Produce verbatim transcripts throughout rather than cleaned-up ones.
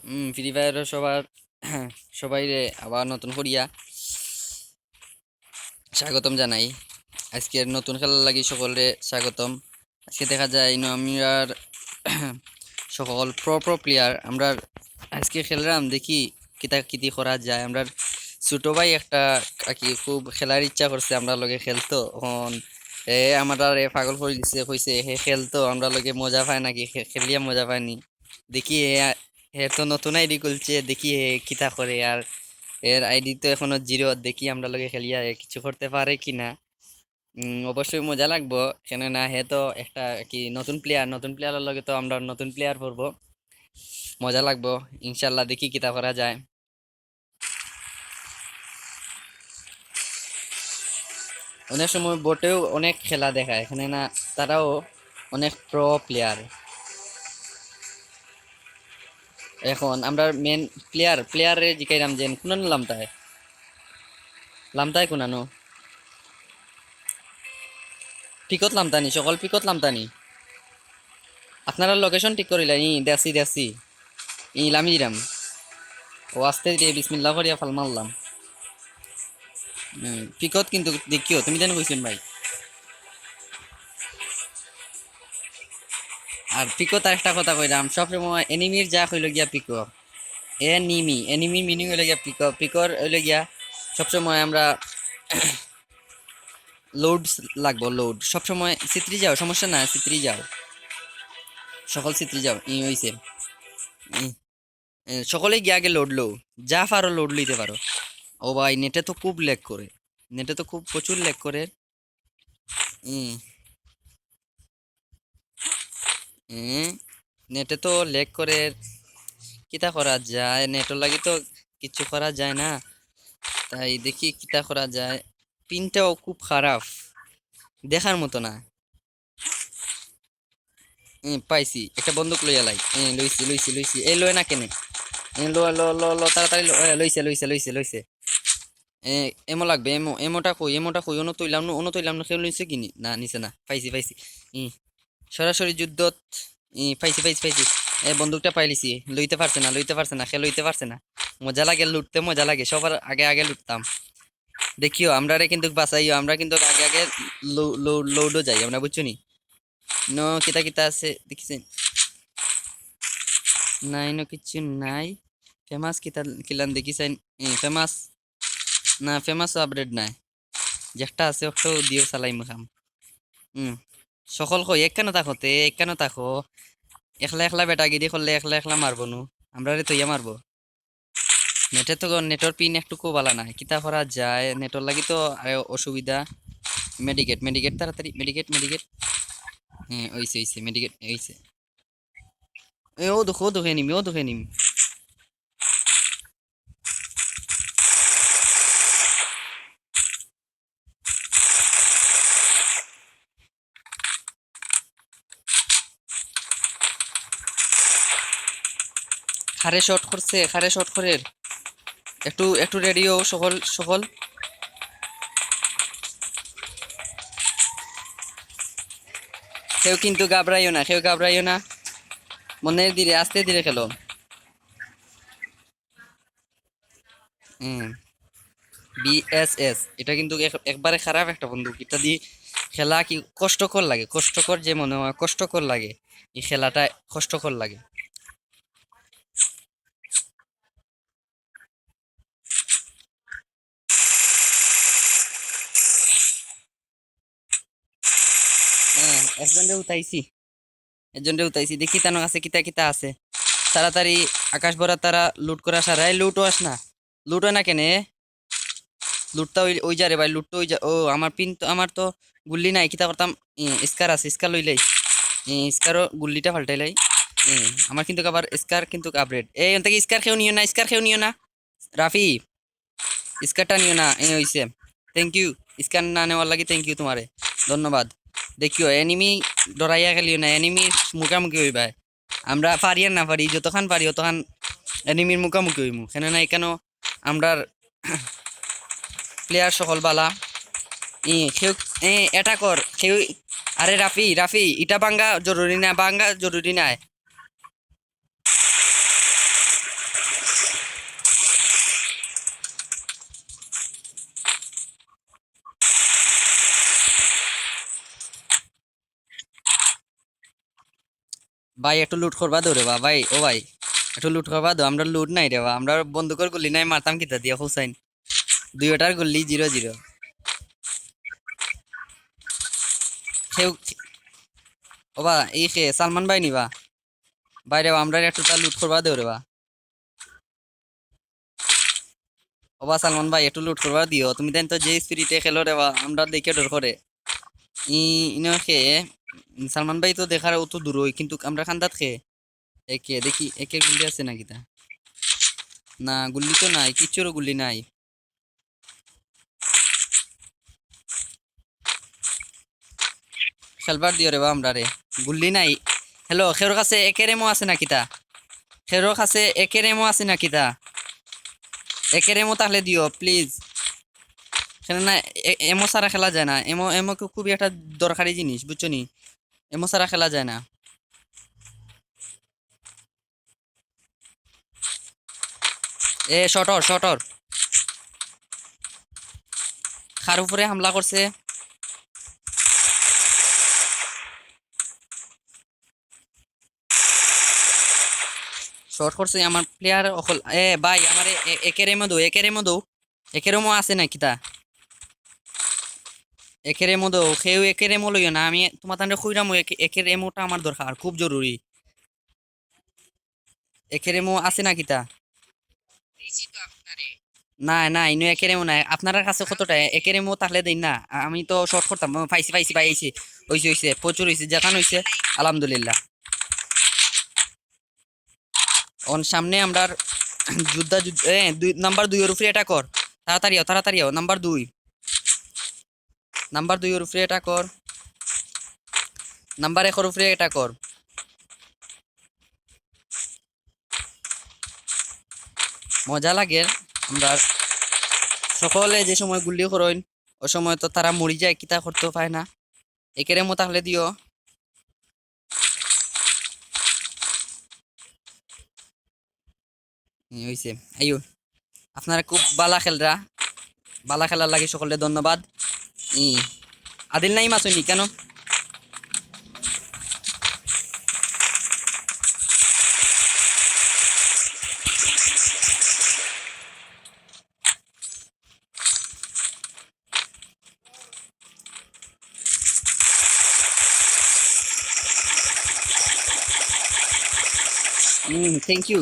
হুম, ফ্রি ফায়ারও সবার সবাইরে আবার নতুন করিয়া স্বাগতম জানাই। আজকের নতুন খেলার লাগি সকলরে স্বাগতম। আজকে দেখা যায় ইনো আমরার সকল প্রো প্রো প্লেয়ার আমরা আজকে খেলরাম, দেখি কিতা কিতি করা যায়। আমরার ছোট ভাই একটা আর কি খুব খেলার ইচ্ছা করছে, আমরা লগে খেলতো। এখন এ আমরারে পাগল করি দিছে, কইছে হে খেলতো, আমরা লগে মজা পায় নাকি, খে-, খেলিয়া মজা পায়নি। দেখি হে, হে তো নতুন আইডি খুলছে, দেখি হে কিতা করে। আর এর আইডি তো এখনো জিরো, দেখি আমরা লগে খেলিয়া হে কিছু করতে পারে কি না। উম, অবশ্যই মজা লাগবো, কেননা হে তো একটা কি নতুন প্লেয়ার, নতুন প্লেয়ারের লগে তো আমরা নতুন প্লেয়ার পড়বো, মজা লাগবো। ইনশাল্লাহ দেখি কিতা করা যায়। অনেক সময় বটেও অনেক খেলা দেখায়, এখানে না, তারাও অনেক প্রো প্লেয়ার। এখন আমরা মেন প্লেয়ার, প্লেয়ারে জিকাইলাম যে কোনানো লামতায়, লামতায় কোনানো, পিকত লামতানি, সকল পিকত লামতানি। আপনারা লোকেশন ঠিক করিলা, ই দেখছি, দেখছি, ই লামি দিলাম। ও আস্তে দিয়ে বিসমিল্লাহ করিয়া ফাল মারলাম। হুম, পিকত কিন্তু দেখিও, তুমি জানো কইছেন ভাই। আর পিকত আর একটা কথা কইলাম, সবসময় এনিমির যা কইল গিয়া পিকো। এনিমি, এনিমির মিনিং হইল গিয়া পিকো, পিকর হইল গিয়া সবসময় আমরা লোড লাগবো, লোড। সবসময় সিত্রি যাও, সমস্যা নাই, সিত্রি যাও, সকল সিত্রি যাও। ই হইছে, ই, এ, সকলে গিয়া আগে লোড লও, যা পারো লোড লইতে পারো। ও ভাই, নেটে তো খুব ল্যাগ করে, নেটে তো খুব প্রচুর ল্যাগ করে। ই, ই, নেটে তো ল্যাগ করে, কিতা করা যায়? নেটর লাগি তো কিছু করা যায় না, তাই দেখি কিতা করা যায়। পিনটাও খুব খারাপ, দেখার মতো না। এ, পাইছি, একটা বন্দুক লইয়া লাই। এ, লইছি, লইছি, লইছি। এ, লয় না কেনে? এ, ল, ল, ল, ল, তাড়াতাড়ি ল। এ, লইছে, লইছে, লইছে, লইছে। এ, এমো লাগবে, এমো, এমোটা কই, এমোটা কই? অনো তৈলাম না, অনো তৈলাম না, কেউ লইছে কিনি? না, নিছে না। পাইছি, পাইছি। ই, সরাসরি যুদ্ধত। ই, পাইছি, পাইছি, পাইছি। এ, বন্দুকটা পাইলিছি। লইতে পারছে না, লইতে পারছে না, খে লইতে পারছে না। মজা লাগে লুটতে, মজা লাগে। সবার আগে আগে লুটতাম। দেখিও, আমরারে কিন্তু বাঁচাইও, আমরা কিন্তু আগে আগে লো-, লো-, লোডও যাই আমরা, বুঝছো নি? ন কিতা কিতা আছে দেখিছেন? নাই, ন কিচ্ছু নাই। ফেমাস কিতা কিলান দেখিছেন? এ, ফেমাস না, ফেমাসও আপডেট নাই। যেটা আছে ওটাও দিয়েও চালাই মুখাম। হুম, সকল কই, একখানো থাকো তে, একখানো থাকো। একলা একলা বেটাগিরি করলে একলা একলা মারবো নু। আমরারে তৈয়া মারবো। নেটে তো, নেটর পিন একটুকু ভালা নাই, কিতা করা যায়? নেটর লাগি তো আরো অসুবিধা। মেডিকেট, মেডিকেট, তাড়াতাড়ি মেডিকেট, মেডিকেট। হ্যাঁ, ওইছে, ওইছে, মেডিকেট, ওইছে। এ, ও দেখো, ও দেখো এনিমি, ও দেখো এনিমি। খারে শট করছে, খারে শট করের। একটু, একটু রেডি হও সকল, সকল। কেউ কিন্তু ঘাবড়াইও না, কেউ ঘাবড়াইও না। মনে ধীরে, আস্তে ধীরে খেলো। হুম, বিএসএস, এটা কিন্তু এক-, একবারে খারাপ একটা বন্দুক। এটা দিয়ে খেলা কি কষ্টকর লাগে, কষ্টকর যে মনে হয়, কষ্টকর লাগে। এই খেলাটা কষ্টকর লাগে। হ্যাঁ, একজনরে উঠাইছি, একজনরে উঠাইছি। দেখি তার কাছে কিতা কিতা আছে। তাড়াতাড়ি আকাশ ভরা তারা লুট করা সারা। এই লুট আস না, লুট হয় না কেনে? লুটটা ওই, ওই যা রে ভাই, লুটটা ওই যা। ও, আমার পিন তো, আমার তো গুল্লি নাই, কিতা করতাম? এ, স্কার আছে, স্কার লইলাই। এ, স্কারও গুল্লিটা পাল্টাইলাই। এ, আমার কিন্তু আবার স্কার কিন্তু আপডেট। এই, ওন থেকে স্কার কেউ নিও না, স্কার কেউ নিও না। রাফি, স্কারটা নিও না। এ, হইছে। Thank you. স্কার না নেওয়ার লাগি থ্যাংক ইউ তোমারে। ধন্যবাদ। দেখিও, এনিমি ডরাইয়া খেলিও না, এনিমির মুখামুখি হইবায়। আমরা পারি আর না পারি, যতখান পারি অতখান এনিমির মুখামুখি হইমু। কেননা এখানেও আমরার প্লেয়ার সকল বালা। ই, কেউ, এ, এটা কর, কেউ, আরে রাফি, রাফি, এটা ভাঙ্গা জরুরি না, ভাঙ্গা জরুরি নাই। ভাই, একটু লুট করবা দেও রে বা, ভাই, ও ভাই, একটু লুট করবা দেও, আমরার লুট নাই রে বা, আমরার বন্দুকর গুলি নাই, মারতাম কিতা দিয়া, হুসাইন? দুইটার গুলি জিরো জিরো। কেউ, ও বা, এই খে, সালমান ভাই নি বা? ভাই রে বা, আমরার একটু তা লুট করবা দেও রে বা। ও বা সালমান ভাই, একটু লুট করবা দিও। তুমি দেন তো যে স্পিরিটে খেলো রে বা, আমরা দেখে ডর করে। ই, ইনো খে, সালমান ভাই তো দেখার অত দূর অই, কিন্তু আমরা খান্দাত খে। একে দেখি, একে গুলি আছে নাকি তা? না, গুলি তো নাই, কিচ্ছুরও গুলি নাই। খেলবার দিও রে বা আমরারে। গুল্লি নাই। হ্যালো, খেরোর কাছে একের এমও আছে না কিতা? খেরোর কাছে একের এমও আছে না কিতা? একের এমও তাহলে দিও, প্লিজ। কেন না, এ-, এমও ছাড়া খেলা যায় না। এমও, এমও খু-, খুবই একটা দরকারি জিনিস, বুঝছো নি? এমও ছাড়া খেলা যায় না। এ, শর্টর, শর্টর। কার উপরে হামলা করছে? শর্ট করছে আমার প্লেয়ার অকল। এ ভাই, আমারে এ-, একের এমও দেও, একের এমও দেও। একের এমও আছে না কিতা? একের এমও দেও, কেউ একের এমও লইও না। আমি তোমার তানরে কইরাম, একে-, একের এমওটা আমার দরকার, খুব জরুরি। একের এমও আছে না কিতা? না, না, ইনো একের এমও নাই। আপনারার কাছে কতটা? একের এমও তাহলে দেইন না। আ-, আমি তো শর্ট করতাম। ও, পাইছি, পাইছি, ভাই, আইছি। অইছে, অইছে, প্রচুর অইছে, যেখান অইছে, আলহামদুলিল্লাহ। অন সামনে আমরার যোদ্ধা, যোদ্ধ-, এ, দুই, নাম্বার দুইয়ের উপরে এটা কর। তাড়াতাড়ি আও, তাড়াতাড়ি আও, নাম্বার দুই। নাম্বার দুইয়ের উপরে এটা কর। নাম্বার একর উপরে এটা কর। মজা লাগে। আমরা সকলে যে সময় গুল্লি করইন, ও সময় তো তারা মরি যায়, কিতা করতেও পায় না। একের এমও তাহলে দিও। ই, অইছে। আইও। আপনারা খুব বালা খেলরা। বালা খেলার লাগি সকলরে ধন্যবাদ। ই, আদিল নাইম আছইন নি কেন? হুম, thank you।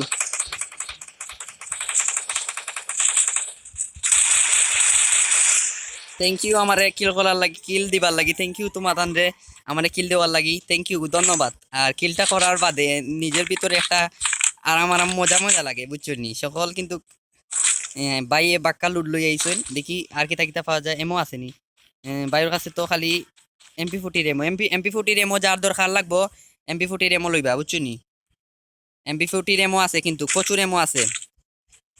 Thank you আমারে কিল করার লাগি, কিল দিবার লাগি। Thank you তোমার তানরে আমারে কিল দেওয়ার লাগি। Thank you, ধন্যবাদ। আর কিলটা করার বাদে নিজের ভিতরে একটা আরাম আরাম মজা মজা লাগে, বুঝছো নি? সকল কিন্তু, এ, ভাইয়ে বাক্কা লুট লই আইছইন। দেখি আর কিতা কিতা পাওয়া যায়, এমও আছে নি। এ, ভাইর কাছে তো খালি এমপি ফোর্টির এমও, এমপি, এমপি ফোর্টির এমও যার দরকার লাগবো, এমপি ফোর্টির এমও লইবা, বুঝছো নি? এমপি ফোর্টির এমও আছে কিন্তু, প্রচুর এমও আছে।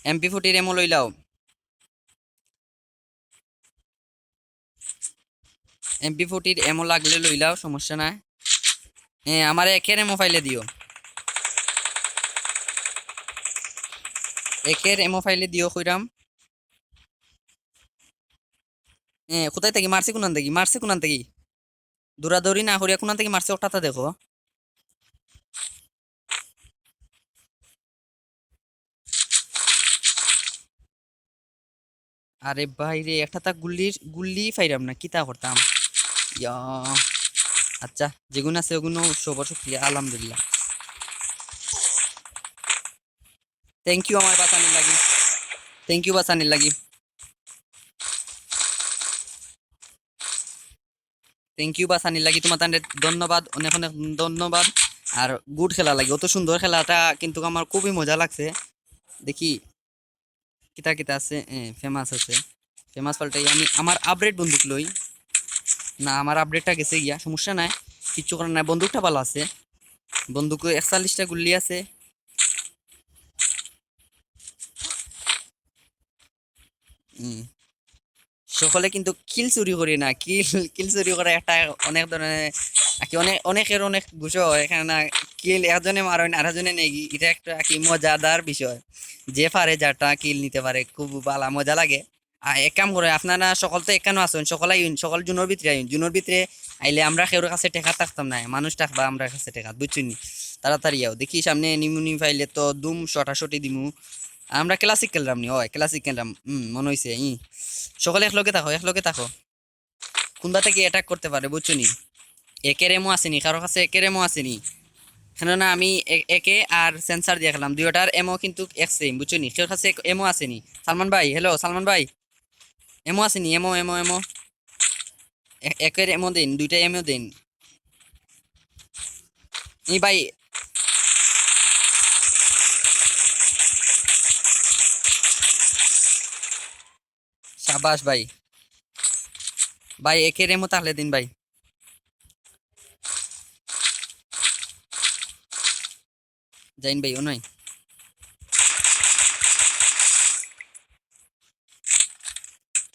এমপি ফোর্টির এমও লইলাও। এমপি ফোর্টির এমও লাগলে লইলাও, সমস্যা নাই। এ, আমারে একের এমও পাইলে দিও। একের এমও পাইলে দিও কইরাম। এ, কোথায় থাকি? মারছে কোনান থাকি? মারছে কোনান থাকি? দৌড়াদৌড়ি না করিয়া কোনান থাকি মারছে, ওটাতে দেখো। আরে ভাই রে, একটা তা গুল্লির, গুল্লি পাইরাম না, কিতা করতাম? ইয়া, আচ্ছা, যেগুন আছে ওগুনও সবার শুক্রিয়া, আলহামদুলিল্লাহ। Thank you আমার বাঁচানির লাগি, thank you বাঁচানির লাগি, thank you বাঁচানির লাগি, তোমার তানরে ধন্যবাদ, অনেক অনেক ধন্যবাদ। আর গুড খেলা লাগে, অত সুন্দর খেলাটা কিন্তু আমার খুবই মজা লাগছে। দেখি কিতা কিতা আছে, ফেমাস আছে, ফেমাস পাল্টাই আমি আমার আপডেট বন্দুক লই। না, আমার আপডেটটা গেছে গিয়া, সমস্যা নাই, কিচ্ছু করার নাই, বন্দুকটা ভালো আছে, বন্দুকে একচল্লিশটা গুল্লি আছে। হুম। সকলে কিন্তু কিল চুরি করি না, কিল, কিল চুরি করা একটা অনেক ধরনের আর কি, অনেক, অনেকের অনেক গুছা হয়। এখানে না, কিল একজনে মারেন, আরেকজনে নেগি, এটা একটা আর কি মজাদার বিষয়। যে পারে যারটা কিল নিতে পারে, খুব ভালা মজা লাগে। আর এক কাম করে, আপনারা সকল তো এখানো আছেন, সকল আইন, সকল জুনর ভিতরে আইন, জুনর ভিতরে আইলে আমরা কেউর কাছে টেকা থাকতাম না, মানুষ থাকবা আমরা কাছে টেকা, বুঝছেন নি? তাড়াতাড়ি আও। দেখি সামনে নিমুনি পাইলে তো দুম শটাশটি দিমু। আমরা ক্লাসিক খেলরাম নি? অয়, ক্লাসিক খেলরাম। হুম, মনো অইছে। ই। সকলে একলগে থাকো, একলগে থাকো। কুনবা থাকি attack করতে পারে, বুঝছো নি? একের এমও আছে নি, কারোর কাছে একের এমও আছে নি। কেননা আমি এ-, একে আর সেন্সার দিয়া খেললাম, দুইটার এমও কিন্তু এক সেম, বুঝছো নি? কেউর কাছে এক-, এমও আছে নি। সালমান ভাই, হ্যালো, সালমান ভাই। এমও আছে নি? এমও, এমও, এমও। এ-, একের এমও দিন, দুইটা এমও দিন। ই ভাই। সাবাস ভাই। ভাই, একের এমও তাহলে দিন ভাই। জাইন ভাই, ও নাই।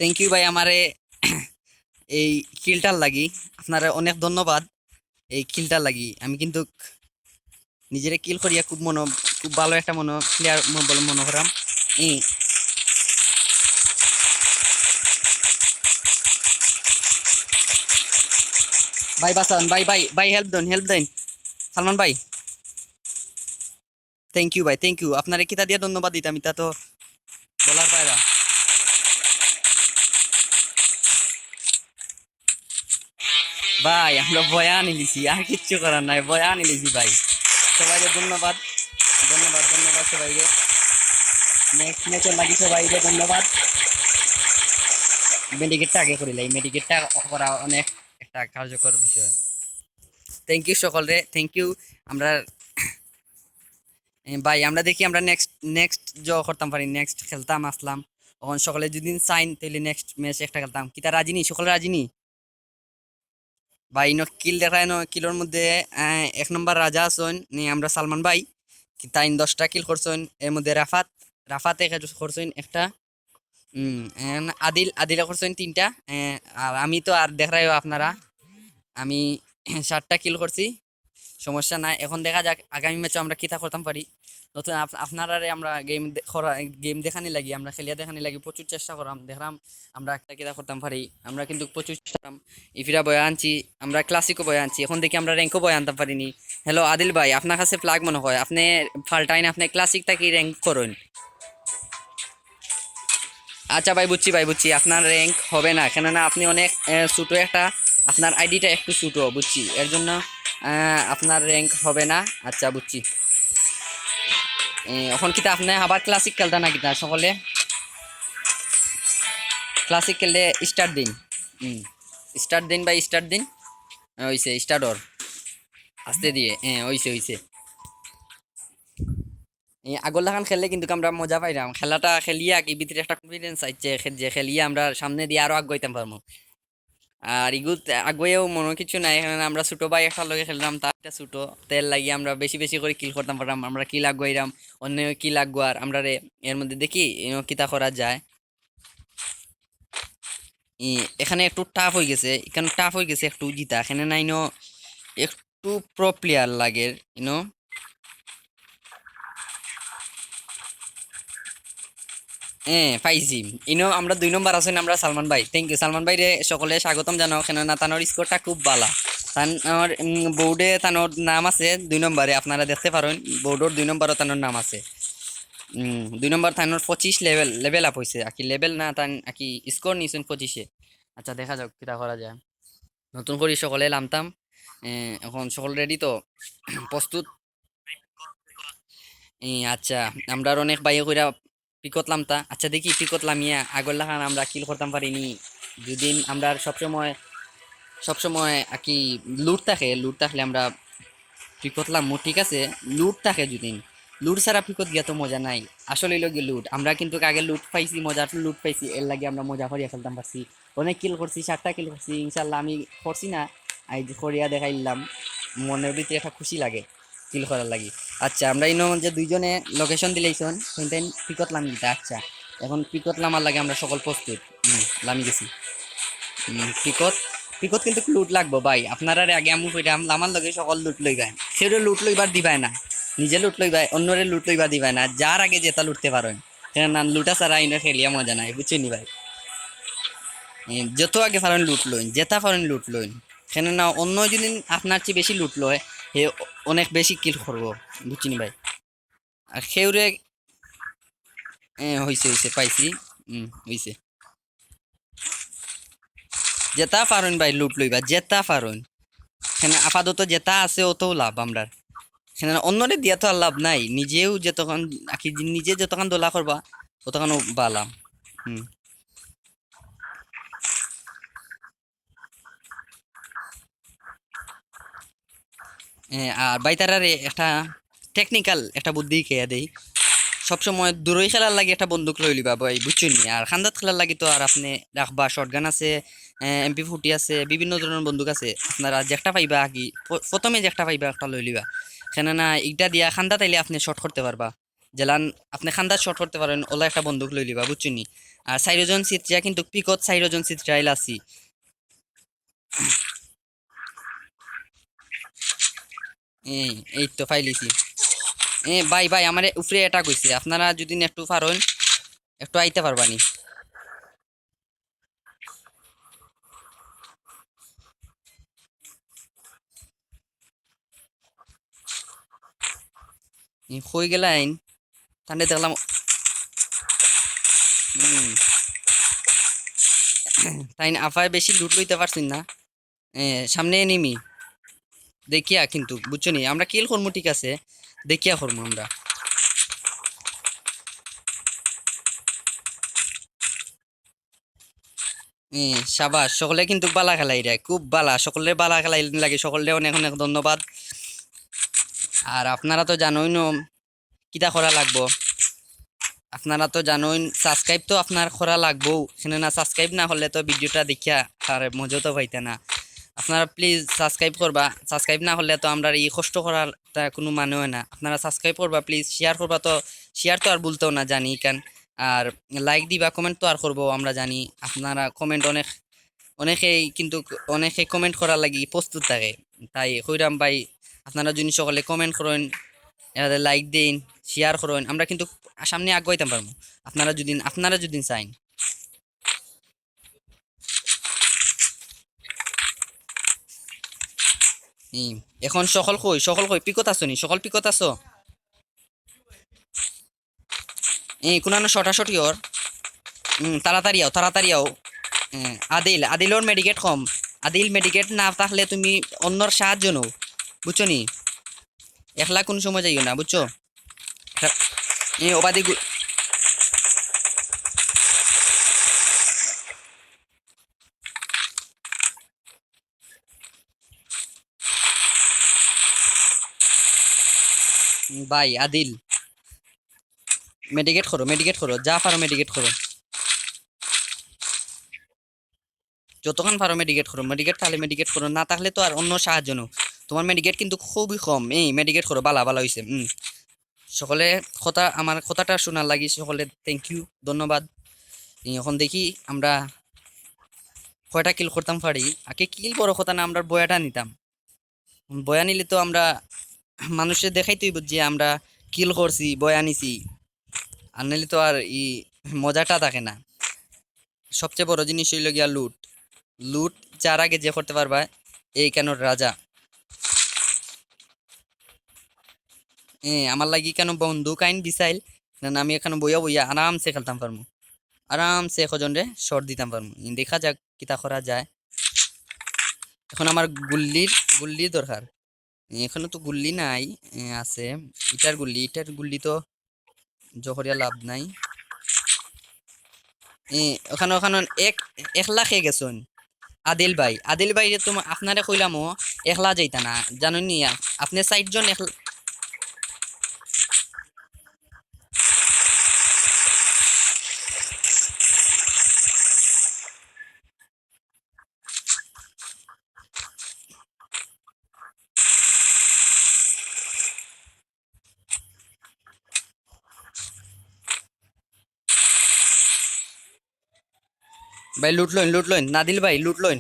Thank you ভাই, আমারে এই কিলটার লাগি আপনারে অনেক ধন্যবাদ। এই কিলটার লাগি আমি কিন্তু নিজেরে কিল করিয়া খুব মনো, খুব ভালো একটা মনো প্লেয়ার বলে মনো করাম। ই। ভাই বাঁচান, ভাই, ভাই, ভাই, হেল্প দেন, হেল্প দেন। সালমান ভাই। Thank you ভাই, thank you। আপনারে কিতা দিয়া ধন্যবাদ দিতাম, ইতা তো বলার বাইরা। ভাই, আমরা বয়া আনিলিছি, আর কিচ্ছু করার নাই, বয়া আনিলিছি ভাই। সবাইরে ধন্যবাদ, ধন্যবাদ, ধন্যবাদ সবাইরে। নেক্সট ম্যাচর লাগি সবাইরে ধন্যবাদ। মেডিকেটটা আগে করিলাই, মেডিকেটটা করা অনেক একটা কার্যকর বিষয়। Thank you সকলরে, thank you। আমরা, এ, ভাই, আমরা দেখি আমরা নেক্সট, নেক্সট জ করতাম পারি, নেক্সট খেলতাম আসলাম। অখন সকলে যদি চাইন, তাইলে নেক্সট ম্যাচ একটা খেলতাম। কিতা রাজি নি? সকলে রাজি নি? ভাই, ইনো কিল দেখায়, ইনো কিলর মধ্যে, আহ, এক নম্বর রাজা আছইন, নি আমরা সালমান ভাই, কি তাইন দশটা কিল করছইন, এর মধ্যে রাফাত, রাফাতে কে-, করছইন একটা, উম, এন আদিল, আদিলে করছইন তিনটা, এ, আর আমি তো আর দেখরাইও আপনারা, আমি সাতটা কিল করছি, সমস্যা নাই। এখন দেখা যাক আগামী ম্যাচে আমরা কিতা করতাম পারি। নতুন আপ-, আপনারারে আমরা গেম দে-, করা, গেম দেখানি লাগি, আমরা খেলিয়া দেখানি লাগি প্রচুর চেষ্টা করাম, দেখরাম আমরা একটা কিতা করতাম পারি। আমরা কিন্তু প্রচুর চেষ্টা করাম। ইফিরা বয়া আনছি, আমরা ক্লাসিকও বয়া আনছি, এখন দেখি আমরা র‍্যাঙ্কও বয়া আনতাম পারিনি। হ্যালো আদিল ভাই, আপনার কাছে প্লাগ মনে হয়, আপনি ফাল্টাইন, আপনি ক্লাসিক থাকি র‍্যাঙ্ক করইন। আচ্ছা ভাই, বুঝছি ভাই, বুঝছি, আপনার র‍্যাঙ্ক হবে না, কেননা আপনি অনেক, এ, ছোট একটা, আপনার আইডিটা একটু ছোট, বুঝছি, এর জন্য, এ, আপনার র‍্যাঙ্ক হবে না। আচ্ছা, বুঝছি। এ, এখন কিতা আপনি আবার ক্লাসিক খেলতা না কিতা সকলে? ক্লাসিক খেললে স্টার্ট দিন। হুম, স্টার্ট দিন ভাই, স্টার্ট দিন। এ, অইছে, স্টার্ট অর। আস্তে দিয়ে, এ, অইছে, অইছে। এ, আগর লাখান খেললে কিন্তু আমরা মজা পাইরাম। খেলাটা খেলিয়া কি ভিতরে একটা কনফিডেন্স আইছে, খে-, যে খেলিয়া আমরা সামনে দিয়ে আরো আগুয়াইতাম পারমু। আর ইগুত আগুয়াইও মনো কিছু নাই, কারণ আমরা ছোট ভাই একটার লগে খেলরাম, তার একটা ছোট, তের লাগি আমরা বেশি বেশি করি কিল করতাম পাররাম, আমরা কিল আগুয়াইরাম, অন্য কিল আগুয়ার, আমরা রে, এর মধ্যে দেখি, ইনো কিতা করা যায়। ই, এখানে একটু টাফ অই গেছে, এখানে টাফ অই গেছে একটু জিতা, এখানে নাইনো একটু প্রো প্লেয়ার লাগের, ইনো। এ, পাইছি। ইনো আমরা দুই নম্বর আছইন আমরা সালমান ভাই। Thank you। সালমান ভাইরে সকলে স্বাগতম জানাও, কেননা তানোর স্কোরটা খুব বালা। তানোর, উম, বোর্ডে তানোর নাম আছে দুই নম্বরে, আপনারা দেখতে পারইন, বোর্ডর দুই নম্বরও তানোর নাম আছে। উম, দুই নম্বর তানোর পঁচিশ লেভেল, লেভেল আপ অইছে। আকি লেভেল না, তান আকি স্কোর নিছইন পঁচিশে। আচ্ছা, দেখা যাউক কিতা করা যায়। নতুন করি সকলে লামতাম। এ, এখন সকল রেডি তো? প্রস্তুত? এ, আচ্ছা, আমরার অনেক ভাইয়ে কইরা পিকত লামতা। আচ্ছা, দেখি পিকত লামিয়া আগর লাখান আমরা কিল করতাম পারিনি। যুদিন আমরার সবসময়, সবসময় আকি লুট থাকে, লুট থাকলে আমরা পিকত লামমু, ঠিক আছে? লুট থাকে যুদিন, লুট ছাড়া পিকত গিয়া তো মজা নাই। আসল অইলো গি লুট। আমরা কিন্তু আগে লুট পাইছি, মজার লুট পাইছি, এর লাগি আমরা মজা করিয়া খেলতাম পারছি। অনেক কিল করছি, সাতটা কিল করছি, ইনশাল্লাহ আমি করছি না, আইজ করিয়া দেখাইলাম, মনের ভিতরে একটা খুশি লাগে কিল করার লাগি। আচ্ছা, আমরা ইনো যে দুইজনে লোকেশন দিলাইছইন, সেখান পিকত লামি দিতা। আচ্ছা, এখন পিকত লামার লাগি আমরা সকল প্রস্তুত। হুম, লামি গেছি। হুম, পিকত, পিকত কিন্তু লুট লাগবো ভাই। আপনারারে আগে আমি কইরাম, লামার লগে সকল লুট লইবায়। কেউরে লুট লইবার দিবায় না, নিজে লুট লইবায়, অন্যরে লুট লইবার দিবায় না। যার আগে যেতা লুটতে পারইন, কেননা লুটা ছাড়া ইনো খেলিয়া মজা নাই, বুঝছইন নি ভাই? এ, যত আগে পারইন লুট লইন, যেতা পারইন লুট লইন। কেননা অন্য যুদি আপনার চেয়ে বেশি লুট লয়, হে অনেক বেশি কিল করবো, বুঝছনি ভাই? আর কেউরে, এ, হইছে, হইছে, পাইছি। হুম, হইছে। যেতা পারইন ভাই, লুট লইবা, যেতা পারইন। এখানে আপাতত যেতা আছে, অতউ লাভ আমরার। এখানে অন্যরে দিয়া তো আর লাভ নাই, নিজেউ যতখান, আকি, নিজে যতখান দলা করবা, অতখানউ বালা। হুম। এ, আর ভাই তারারে একটা technical একটা বুদ্ধি কইয়া দেই। সবসময় দূরই খেলার লাগি একটা বন্দুক লই লিবা ভাই, বুঝছনি? আর কান্দাত খেলার লাগি তো আর আপনে রাখবা, shotgun আছে, এ, এমপি ফোর্টি আছে, বিভিন্ন ধরনর বন্দুক আছে। আপনারা যেকটা পাইবা আগে, প-, প্রথমে যেকটা পাইবা একটা লই লিবা। কেননা ইটা দিয়া কান্দাত আইলে আপনে shot করতে পারবা। যেলান আপনে কান্দাত shot করতে পারইন, অলা একটা বন্দুক লই লিবা, বুঝছনি? আর চাইরোজন ছিতরা কিন্তু পিকত চাইরোজন ছিতরাইল আছি। এই, এই তো পাইলিছি। এ ভাই, ভাই, আমার উপরে attack অইছে। আপনারা যদি একটু পারইন, একটু আইতা পারবানি? ই, কই গেলাইন? তানরে দেখলাম। হুম। তাইন আফায় বেশি লুট লইতা পারছইন না। এ, সামনে enemy। দেখিয়া কিন্তু, বুঝছনি? আমরা kill করমু, ঠিক আছে, দেখিয়া করমু আমরা। এ, সাবাস, সকলে কিন্তু বালা খেলাইরা, খুব বালা, সকলে বালা খেলাইন লাগে, সকলরে অনেক অনেক ধন্যবাদ। আর আপনারা তো জানইন কিতা করা লাগবো, আপনারা তো জানইন subscribe তো আপনার করা লাগবো, কেননা subscribe না করলে তো video টা দেখিয়া আর মজা তো পাইতা না। আপনারা please subscribe করবা, subscribe না করলে তো আমরার ই কষ্ট করার তা কোনো মানে অয় না। আপনারা subscribe করবা please, share করবা তো, share তো আর ভুলতাও না জানি কান, আর like দিবা, comment তো আর করবো আমরা জানি। আপনারা comment অনেক, অনেকেই কিন্তু, অনেকে comment করার লাগি প্রস্তুত থাকে, তাই কইরাম ভাই, আপনারা যদি সকলে comment করইন, এরারে like দেইন, share করইন, আমরা কিন্তু সামনে আগুয়াইতাম পারমু। আপনারা যদি, আপনারা যদি চাইন। ই, এখন সকল কই, সকল কই, পিকত আছো নি? সকল পিকত আছো? এ, কুনানো শটাশটি অর। হুম, তাড়াতাড়ি আও, তাড়াতাড়ি আও। এ, আদিল, আদিলর medikit কম। আদিল, medikit না থাকলে তুমি অন্যর সাহায্য নেও, বুঝছো নি? একলা কোন সময় যাইও না, বুঝছো? এ, ওবাদি গু-, ভাই, আদিল, medikit করো, medikit করো, যা পারো medikit করো। যতক্ষণ পারো medikit করো, medikit থাকলে medikit করো, না থাকলে তো আর অন্য সাহায্য নেও। তোমার medikit কিন্তু খুবই কম, এই medikit করো, বালা, বালা হইছে। হুম, সকলে কথা, আমার কথাটা শোনার লাগি সকলে thank you, ধন্যবাদ। এই এখন দেখি আমরা কয়টা kill করতাম পারি। আগে kill বড় কথা না, আমরা বয়াটা নিতাম। বয়া নিলে তো আমরা মানুষে দেখাইতেই বুঝছি আমরা kill করছি, বয়া নিছি, আর নিলে তো আর ই মজাটা থাকে না। সবচেয়ে বড় জিনিস হইল গিয়া loot। Loot যার আগে যে করতে পারবা, এই কেন রাজা। এ, আমার লাগি কেন বন্দুক আইন বিছাইল, না, না, আমি এখানে বইয়া বইয়া আরামসে খেলতাম পারমু, আরামসে একজনরে shot দিতাম পারমু। ইন দেখা যাক কিতা করা যায়। এখন আমার গুল্লির, গুল্লির দরকার। এ, এখনো তো গুল্লি নাই, এ, আছে ইটার গুল্লি, ইটার গুল্লি তো জহরিয়া লাভ নাই। এ, ওখানে, ওখানে এক, একলা খেয়ে গেছইন। আদিল ভাই, আদিল ভাই, যে তোমা-, আপনারে কইলাম ও একলা যাইতা না, জানেন নি? আ-, আপনি ষাট জন একলা। ভাই, loot লইন, loot লইন, নাদিল ভাই, loot লইন।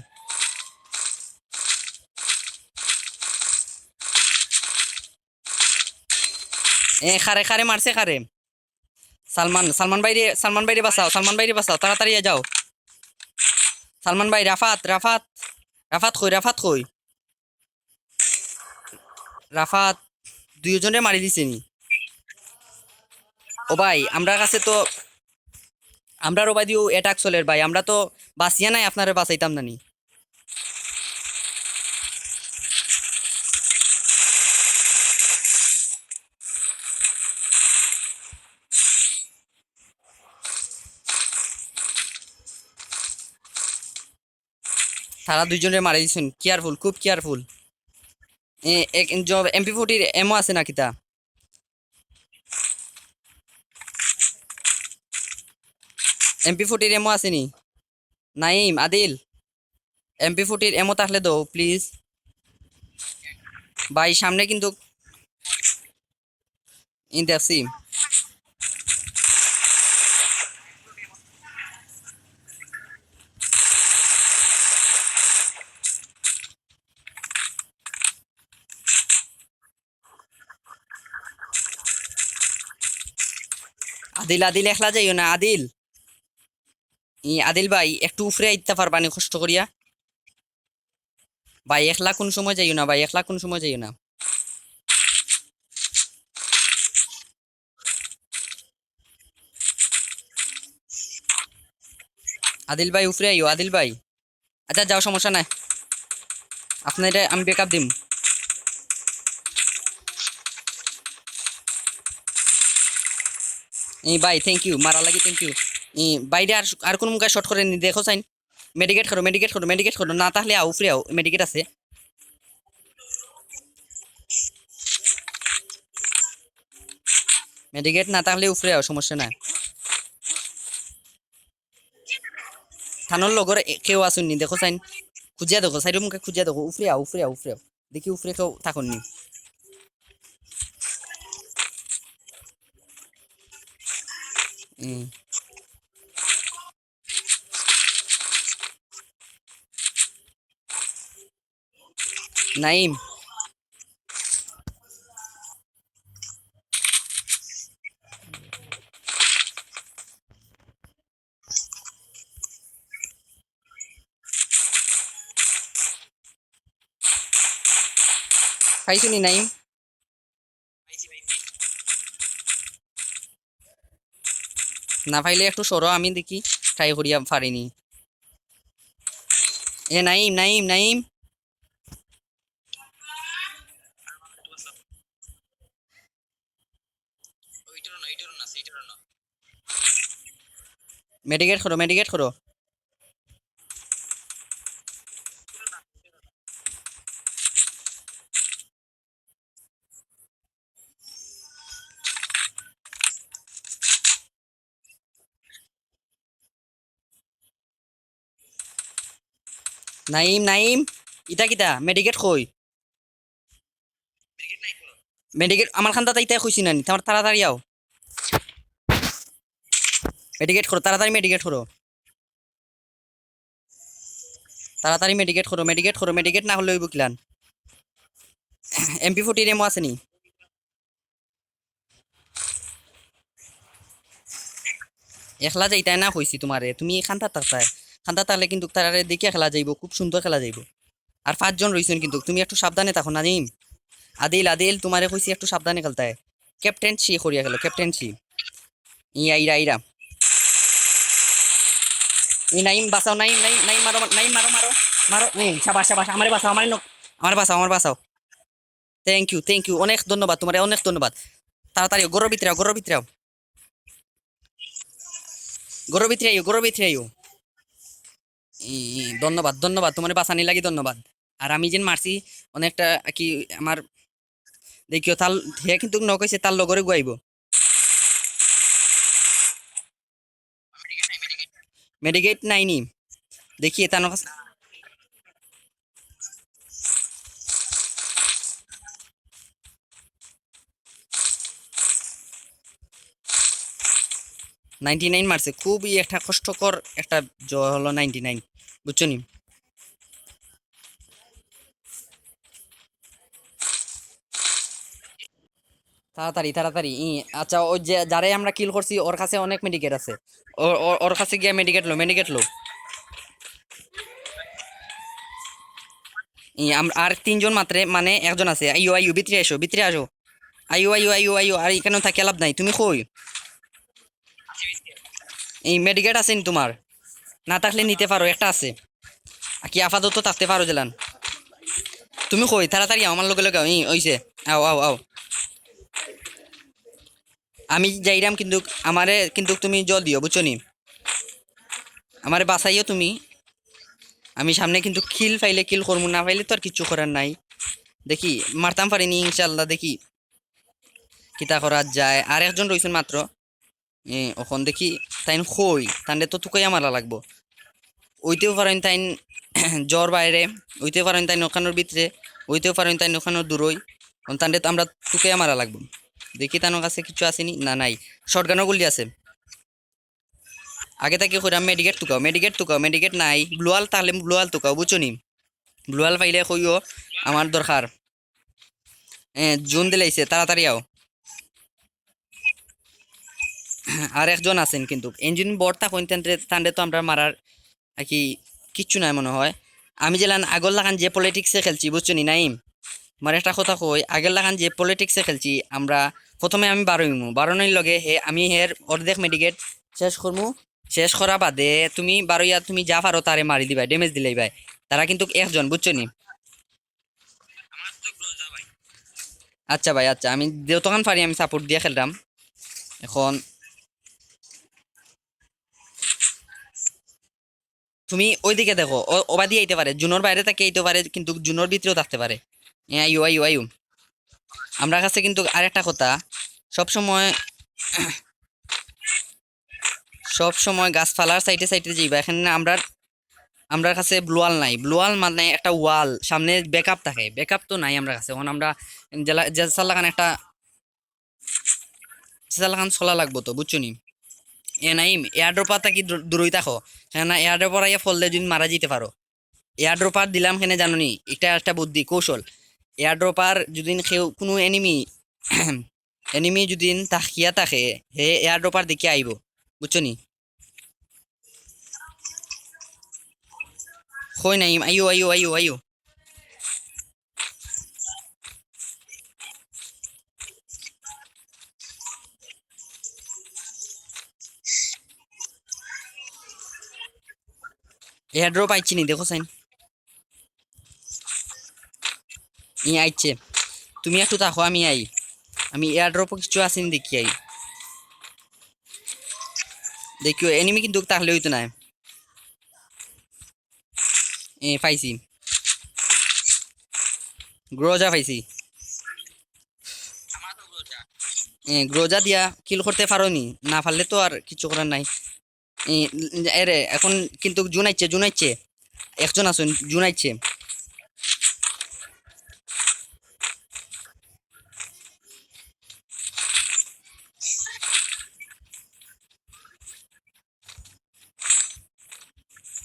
এ, কারে, কারে মারছে, কারে? সালমান, সালমান ভাইরে, সালমান ভাইরে বাঁচাও, সালমান ভাইরে বাঁচাও, তাড়াতাড়ি যাও। সালমান ভাই, রাফাত, রাফাত, রাফাত কই, রাফাত কই? রাফাত দুইজনরে মারি দিছে নি? ও ভাই, আমরার কাছে তো, আমরার ওবায়দিও অ্যাটাক চলের ভাই, আমরা তো বাঁচিয়া নাই, আপনারে বাঁচাইতাম না নি। তারা দুইজনরে মারি দিছইন, কেয়ারফুল, খুব কেয়ারফুল। এমপি ফোর্টির এমও আছে না কিতা? এমপি ফোর্টির এমও আছে নি? নাইম, আদিল, এমপি ফোর্টির এমও থাকলে দেও প্লিজ। ভাই, সামনে কিন্তু ইন দেখছি। আদিল, আদিল, একলা যাইও না আদিল। ই আদিল ভাই, একটু উপরে আইতা পারবা নি কষ্ট করিয়া? ভাই, একলা কোন সময় যাইও না ভাই, একলা কোন সময় যাইও না। আদিল ভাই, উপরে আইও আদিল ভাই। আচ্ছা, যাও, সমস্যা নাই, আপনারে আমি ব্যাকআপ দিমু। ই ভাই, থ্যাংক ইউ, মারার লাগি থ্যাংক ইউ। ই ভাইরে আর, আর কোন মুখে শট করে নি, দেখো চাইন। মেডিকেট করো, মেডিকেট করো, মেডিকেট করো, না থাকলে আও, উপরে আও, মেডিকেট আছে। মেডিকেট না থাকলে উপরে আও, সমস্যা নাই। থানোর লগর এ-, কেউ আছইন নি, দেখো চাইন, খুঁজিয়া দেখো, সাইডর মুখে খুঁজিয়া দেখো, উপরে আও, উপরে আও, উপরে আও। দেখি উপরে কেউ থাকইন নি। হুম। নাইম। পাইছো নি নাইম? না পাইলে একটু সরো, আমি দেখি ট্রাই করিয়া পারি নি। এ নাইম, নাইম, নাইম। মেডিকেট করো, মেডিকেট করো। নাইম, নাইম, ইটা কিতা? মেডিকেট কই? মেডিকেট আমার খান্দাত আইতায় কইছি না নি? তাড়াতাড়ি আও। মেডিকেট করো, তাড়াতাড়ি মেডিকেট করো। তাড়াতাড়ি মেডিকেট করো, মেডিকেট করো, মেডিকেট না করলে অইবো কিলান? এমপি ফোর্টির এমও আছে নি? একলা যাইতায় না কইছি তুমারে, তুমি খান্দাত থাকতায়। খান্দাত থাকলে কিন্তু তারারে দেখিয়া খেলা যাইবো, খুব সুন্দর খেলা যাইবো। আর পাঁচজন রইছইন কিন্তু, তুমি একটু সাবধানে থাকো নাজিম। আদিল, আদিল, তুমারে কইছি একটু সাবধানে খেলতায়। ক্যাপ্টেন্সি করিয়া খেলো, ক্যাপ্টেন্সি। ইয়া, ইরা, ইরা। এই নাইম বাঁচাও, নাইম, নাইম, নাইম মারো, নাইম মারো, মারো, মারো। এই, শাবাশ, শাবাশ, আমারে বাঁচাও, আমারে নক-, আমারে বাঁচাও, আমারে বাঁচাও। Thank you, thank you, অনেক ধন্যবাদ তুমারে, অনেক ধন্যবাদ। তাড়াতাড়ি আও, ঘরর ভিতরে আও, ঘরর ভিতরে আও। ঘরর ভিতরে আইও, ঘরর ভিতরে আইও। ই, ই, ধন্যবাদ, ধন্যবাদ, তুমারে বাঁচানির লাগি ধন্যবাদ। আর আমি যেন মারছি, অনেকটা কি আমার, দেখিও, তার, হে কিন্তু নক অইছে, তার লগরে গুয়াইবো। মেডিকেট নাই নি? দেখি, এটা আমার কাছে নাইনটি নাইন মারছে, খুবই একটা কষ্টকর একটা জয় হলো নাইনটি নাইন, বুঝছো নি? তাড়াতাড়ি, তাড়াতাড়ি। ই, আচ্ছা, ওই যে যারে আমরা কিল করছি, ওর কাছে অনেক মেডিকেট আছে। ও, ও, ওর কাছে গিয়া মেডিকেট লো, মেডিকেট লো। ই, আম-, আর তিনজন মাত্রে, মানে, একজন আছে। আইও, আইও, ভিতরে আসো, ভিতরে আসো। আইও, আইও, আইও, আইও। আর ইখানো থাকিয়া লাভ নাই। তুমি কই? এই মেডিকেট আছে নি তোমার? না থাকলে নিতে পারো, একটা আছে। আর কি আপাতত থাকতে পারো জেলান। তুমি কই? তাড়াতাড়ি আও, আমার লগে লগে আও। ই, অইছে। আও, আও, আও। আমি যাইরাম, কিন্তু আমারে কিন্তু তুমি জল দিও, বুঝছো নি? আমারে বাঁচাইও তুমি। আমি সামনে কিন্তু কিল পাইলে কিল করমু, না পাইলে তো আর কিচ্ছু করার নাই। দেখি, মারতাম পারিনি, ইনশাআল্লাহ, দেখি কিতা করা যায়। আর একজন রইছেন মাত্র। এ, অখন দেখি তাইন কই, তানরে তো তুকাইয়া মারা লাগবো। অইতেও পারেন তাইন জ্বর বাইরে, অইতেও পারেন তাইন অখানোর ভিতরে, অইতেও পারেন তাইন অখানোর দূরই। অন তানরে তো আমরা তুকাইয়া মারা লাগবো। দেখি তানোর কাছে কিছু আছে নি, না নাই। শটগানও গুলি আছে। আগে থাকি কইরাম মেডিকেট তুকাও, মেডিকেট তুকাও, মেডিকেট নাই। গ্লোয়াল থাকলে গ্লোয়াল তুকাও, বুঝছো নি? গ্লোয়াল পাইলে কইও আমার দরকার। এ, জুন দিলাইছে, তাড়াতাড়ি আও। আর একজন আছেন কিন্তু, ইঞ্জিন বট থাকইন, তানরে, তানরে তো আমরা মারার আর কি কিচ্ছু নাই মনে হয়। আমি যেলান আগর লাখান যে পলিটিক্সে খেলছি, বুঝছো নি নাইম? আমার একটা কথা কই, আগের লাখান যে পলিটিক্সে খেলছি আমরা, প্রথমে আমি বারোইমু, বারোনির লগে হে, আমি হের অর্ধেক মেডিকেট শেষ করমু। শেষ করা বাদে তুমি বারোইয়া তুমি যা পারো তারে মারি দিবায়, ড্যামেজ দিলাইবায়। তারা কিন্তু একজন, বুঝছো নি? আচ্ছা ভাই, আচ্ছা, আমি যতখান পারি আমি সাপোর্ট দিয়া খেলরাম। এখন তুমি ওইদিকে দেখো, ও-, ওবাদি আইতে পারে, জুনর বাইরে থাকি আইতে পারে, কিন্তু জুনর ভিতরেও থাকতে পারে। এ, আইও, আইও, আইও। আমরার কাছে কিন্তু আরেকটা কথা, সব সময়, সব সময় গাছপালার সাইডে সাইডে যাইবা। এখানে আমরার, আমরার কাছে ব্লুয়াল নাই। ব্লুয়াল মানে একটা ওয়াল, সামনে ব্যাকআপ থাকে, ব্যাকআপ তো নাই আমরার কাছে। এখন আমরা জেলা-, যে সালাখান একটা, যে সালাখান চলা লাগবো তো, বুঝছো নি? এ নাইম, এয়ারড্রপার থাকি দূর-, দূরই থাকো, কেননা এয়ারড্রপার আইয়া ফললে যদি মারা যাইতে পারো। এয়ারড্রপার দিলাম কেনে জানো নি? এটা একটা বুদ্ধি, কৌশল। এয়ারড্রপার যদি কেউ, কোনো এনিমি, এনিমি যদি তাকিয়া থাকে, হে এয়ারড্রপার দেখি আইবো, বুঝছো নি? কই নাই, আইও, আইও, আইও, আইও। এয়ারড্রপ আইছে নি, দেখো চাইন। ই আইছে। তুমি একটু থাকো, আমি আই। আমি এয়ারড্রপও কিছু আছে নি দেখি আই। দেখিও, এনিমি কিন্তু থাকলে অইতো নায়। এ, পাইছি। গ্রোজা পাইছি। এ, গ্রোজা দিয়া কিল করতে পারো নি? না পারলে তো আর কিছু করার নাই। এ, এরে, এখন কিন্তু জুন আইছে, জুন আইছে। একজন আছইন, জুন আইছে।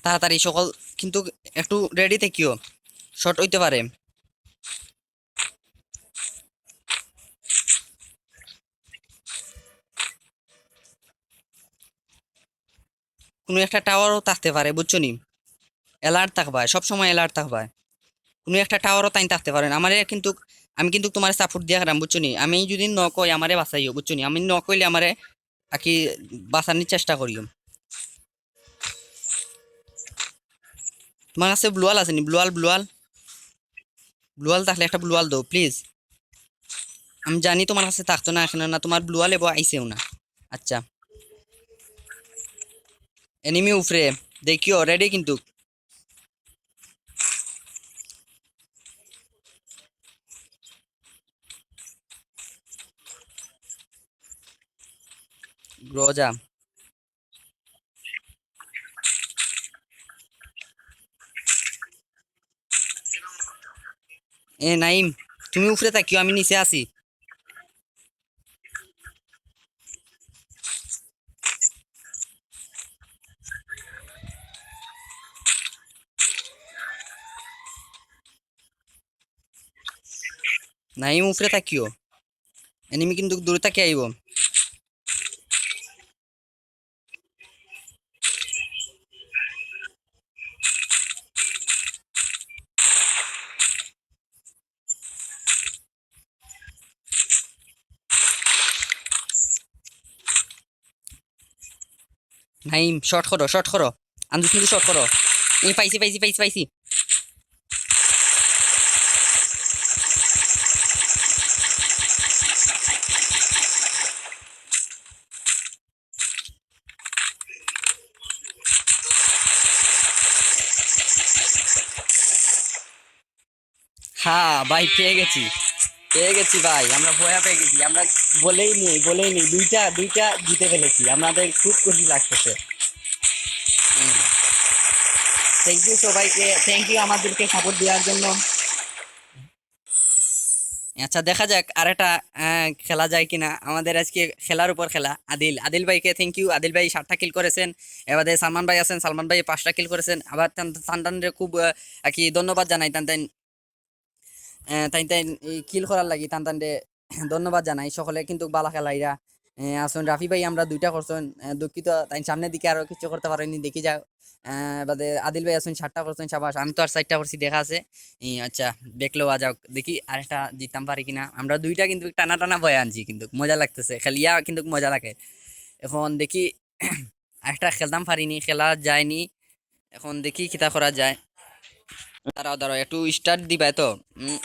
তাড়াতাড়ি সকল, কিন্তু একটু রেডি থাকিও, শর্ট অইতে পারে। কোনো একটা টাওয়ারও থাকতে পারে, বুঝছো নি? অ্যালার্ট থাকবায়, সবসময় অ্যালার্ট থাকবায়। কোনো একটা টাওয়ারও তাইন থাকতে পারেন। আমারে কিন্তু, আমি কিন্তু তোমারে সাপোর্ট দিয়া রাখরাম, বুঝছো নি? আমি যদি নক অই, আমারে বাঁচাইও, বুঝছো নি? আমি নক অইলে আমারে আর কি বাঁচানোর চেষ্টা করিও। তোমার কাছে ব্লুয়াল আছে নি? ব্লুয়াল, ব্লুয়াল, ব্লুয়াল থাকলে একটা ব্লুয়াল দাও, প্লিজ। আমি জানি তোমার কাছে থাকতো না, এখন না তোমার ব্লুয়াল এবো আইছেও না। আচ্ছা, এনিমি উপরে, দেখিও, রেডি কিন্তু। গ্রোজা। এ নাইম, তুমি উপরে থাকিও, আমি নিচে আছি। নাইম উপরে থাকিও, এনিমি কিন্তু দূরে থাকি আইবো। নাইম, শর্ট করো, শর্ট করো। আন্দু সিন্দু শর্ট করো। এই পাইছি, পাইছি, পাইছি, পাইছি। হ্যাঁ ভাই, পেয়ে গেছি, পেয়ে গেছি ভাই, আমরা ভয়া পেয়ে গেছি। আমরা বলেই নেই, বলেই নেই, দুইটা দুইটা জিতে ফেলেছি, আমাদের খুব খুশি লাগতেছে। থ্যাংক ইউ সবাইকে, থ্যাংক ইউ আমাদেরকে সাপোর্ট দেওয়ার জন্য। আচ্ছা, দেখা যাক আর একটা, আহ, খেলা যায় কিনা। আমাদের আজকে খেলার উপর খেলা। আদিল, আদিল ভাইকে থ্যাংক ইউ। আদিল ভাই সাতটা কিল করেছেন। এবারে সালমান ভাই আছেন, সালমান ভাই পাঁচটা কিল করেছেন। আবার তান- তান তানরে খুব, আহ, আর কি ধন্যবাদ জানাই তান তান, আহ, তাইন তাইন এই কিল করার লাগি তান তানরে ধন্যবাদ জানাই। সকলে কিন্তু বালা খেলাইরা, আহ, আছেন। রাফি ভাই আমরা দুইটা করছেন, আহ, দুঃখিত, তাই সামনের দিকে আরো কিছু করতে পারেনি, দেখি যাও। আহ, বাদে আদিল ভাই আছেন, সাতটা করছেন, সাবাস। আমি তো আর চারটা করছি, দেখা আছে। এই, আচ্ছা, দেখলেও আ যাও, দেখি আরেকটা জিততাম পারি কিনা। আমরা দুইটা কিন্তু টানা টানা বয়ে আনছি, কিন্তু মজা লাগতেছে, খেলিয়া কিন্তু মজা লাগে। এখন দেখি আরেকটা খেলতাম পারিনি, খেলা যায়নি। এখন দেখি কিতা করা যায়। দাঁড়াও, দাঁড়াও, একটু স্টার্ট দিবায় তো। উম,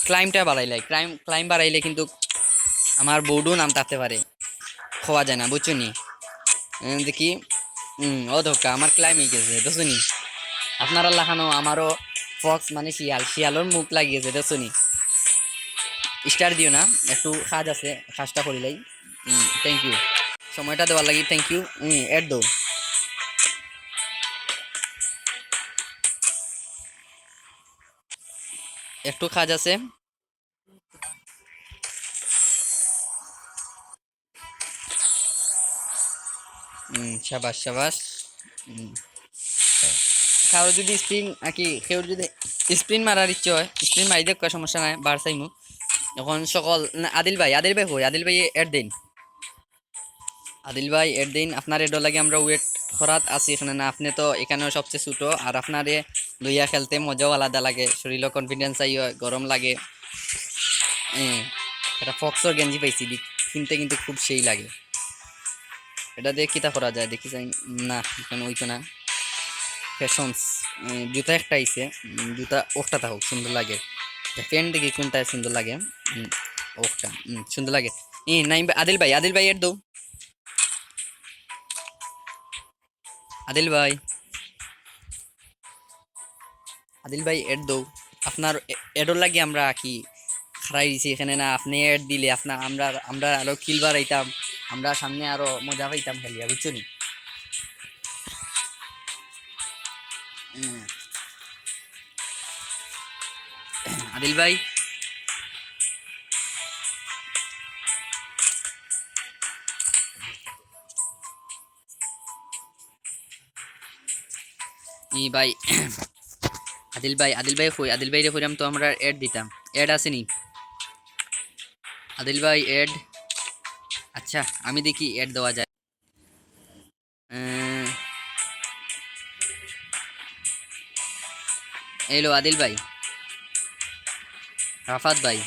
ক্লাইমটা বাড়াইলাই, ক্লাইম, ক্লাইম বাড়াইলে কিন্তু আমার বউডু নাম থাকতে পারে, খোয়া যায় না, বুঝছো নি? উম, দেখি, হুম, ও ধক্কা, আমার ক্লাইম হয়ে গেছে, দেখছো নি? আপনারা লাখানো আমারও ফক্স মানে শিয়াল, শিয়ালর মুখ লাগিয়েছে, দেখছো নি? স্টার দিও না, একটু কাজ আছে, কাজটা করিলাই। হুম, থ্যাংক ইউ। সময়টা দেওয়ার লাগি থ্যাংক ইউ। হুম, অ্যাড দাও। একটু কাজ আছে। হুম, সাবাস, সাবাস। হুম। কারো যদি স্প্রিন, আর কি, কেউ যদি স্প্রিন মারার ইচ্ছে হয়, স্প্রিন মারি দেখ, সমস্যা নাই, বার চাইমু। এখন সকল, না, আদিল ভাই, আদিল ভাই কই? আদিল ভাই অ্যাড দিন। আদিল ভাই, অ্যাড দিন, আপনার অ্যাডর লাগি আমরা ওয়েট করাত আছি এখানে না, আপনি তো এখানেও সবচেয়ে ছোট, আর আপনারে লইয়া খেলতে মজাও আলাদা লাগে, শরীরও কনফিডেন্স আই হয়, গরম লাগে। হ্যাঁ, একটা ফক্সর গেঞ্জি পাইছি, দি-, কিনতে কিন্তু খুব সেই লাগে। এটা দিয়ে কিতা করা যায় দেখি যাই। না, এখানে ওই তো না। ফ্যাশনস, উম, জুতা একটা আইছে, উম, জুতা ওটা থাকুক, সুন্দর লাগে। প্যান্ট দেখি কোনটা সুন্দর লাগে। উম, ওটা, উম, সুন্দর লাগে। এ, নাইম ভাই, আদিল ভাই, আদিল ভাই, অ্যাড দাও। আদিল ভাই, আদিল ভাই, অ্যাড দাও। আপনার এ-, অ্যাডর লাগি আমরা কি খাড়াই দিছি এখানে না? আপনি অ্যাড দিলে আপনার, আমরা, আমরা আরো কিল বাড়াইতাম, আমরা সামনে আরো মজা পাইতাম খেলিয়া, বুঝছো নি? হুম। আদিল ভাই। ই ভাই, আদিল ভাই, আদিল ভাই কই? আদিল ভাইরে কইরাম তো আমরা অ্যাড দিতাম, অ্যাড আছে নি? আদিল ভাই, অ্যাড। আচ্ছা, আমি দেখি অ্যাড দেওয়া যায়। আহ, এই লো আদিল ভাই, রাফাত ভাই,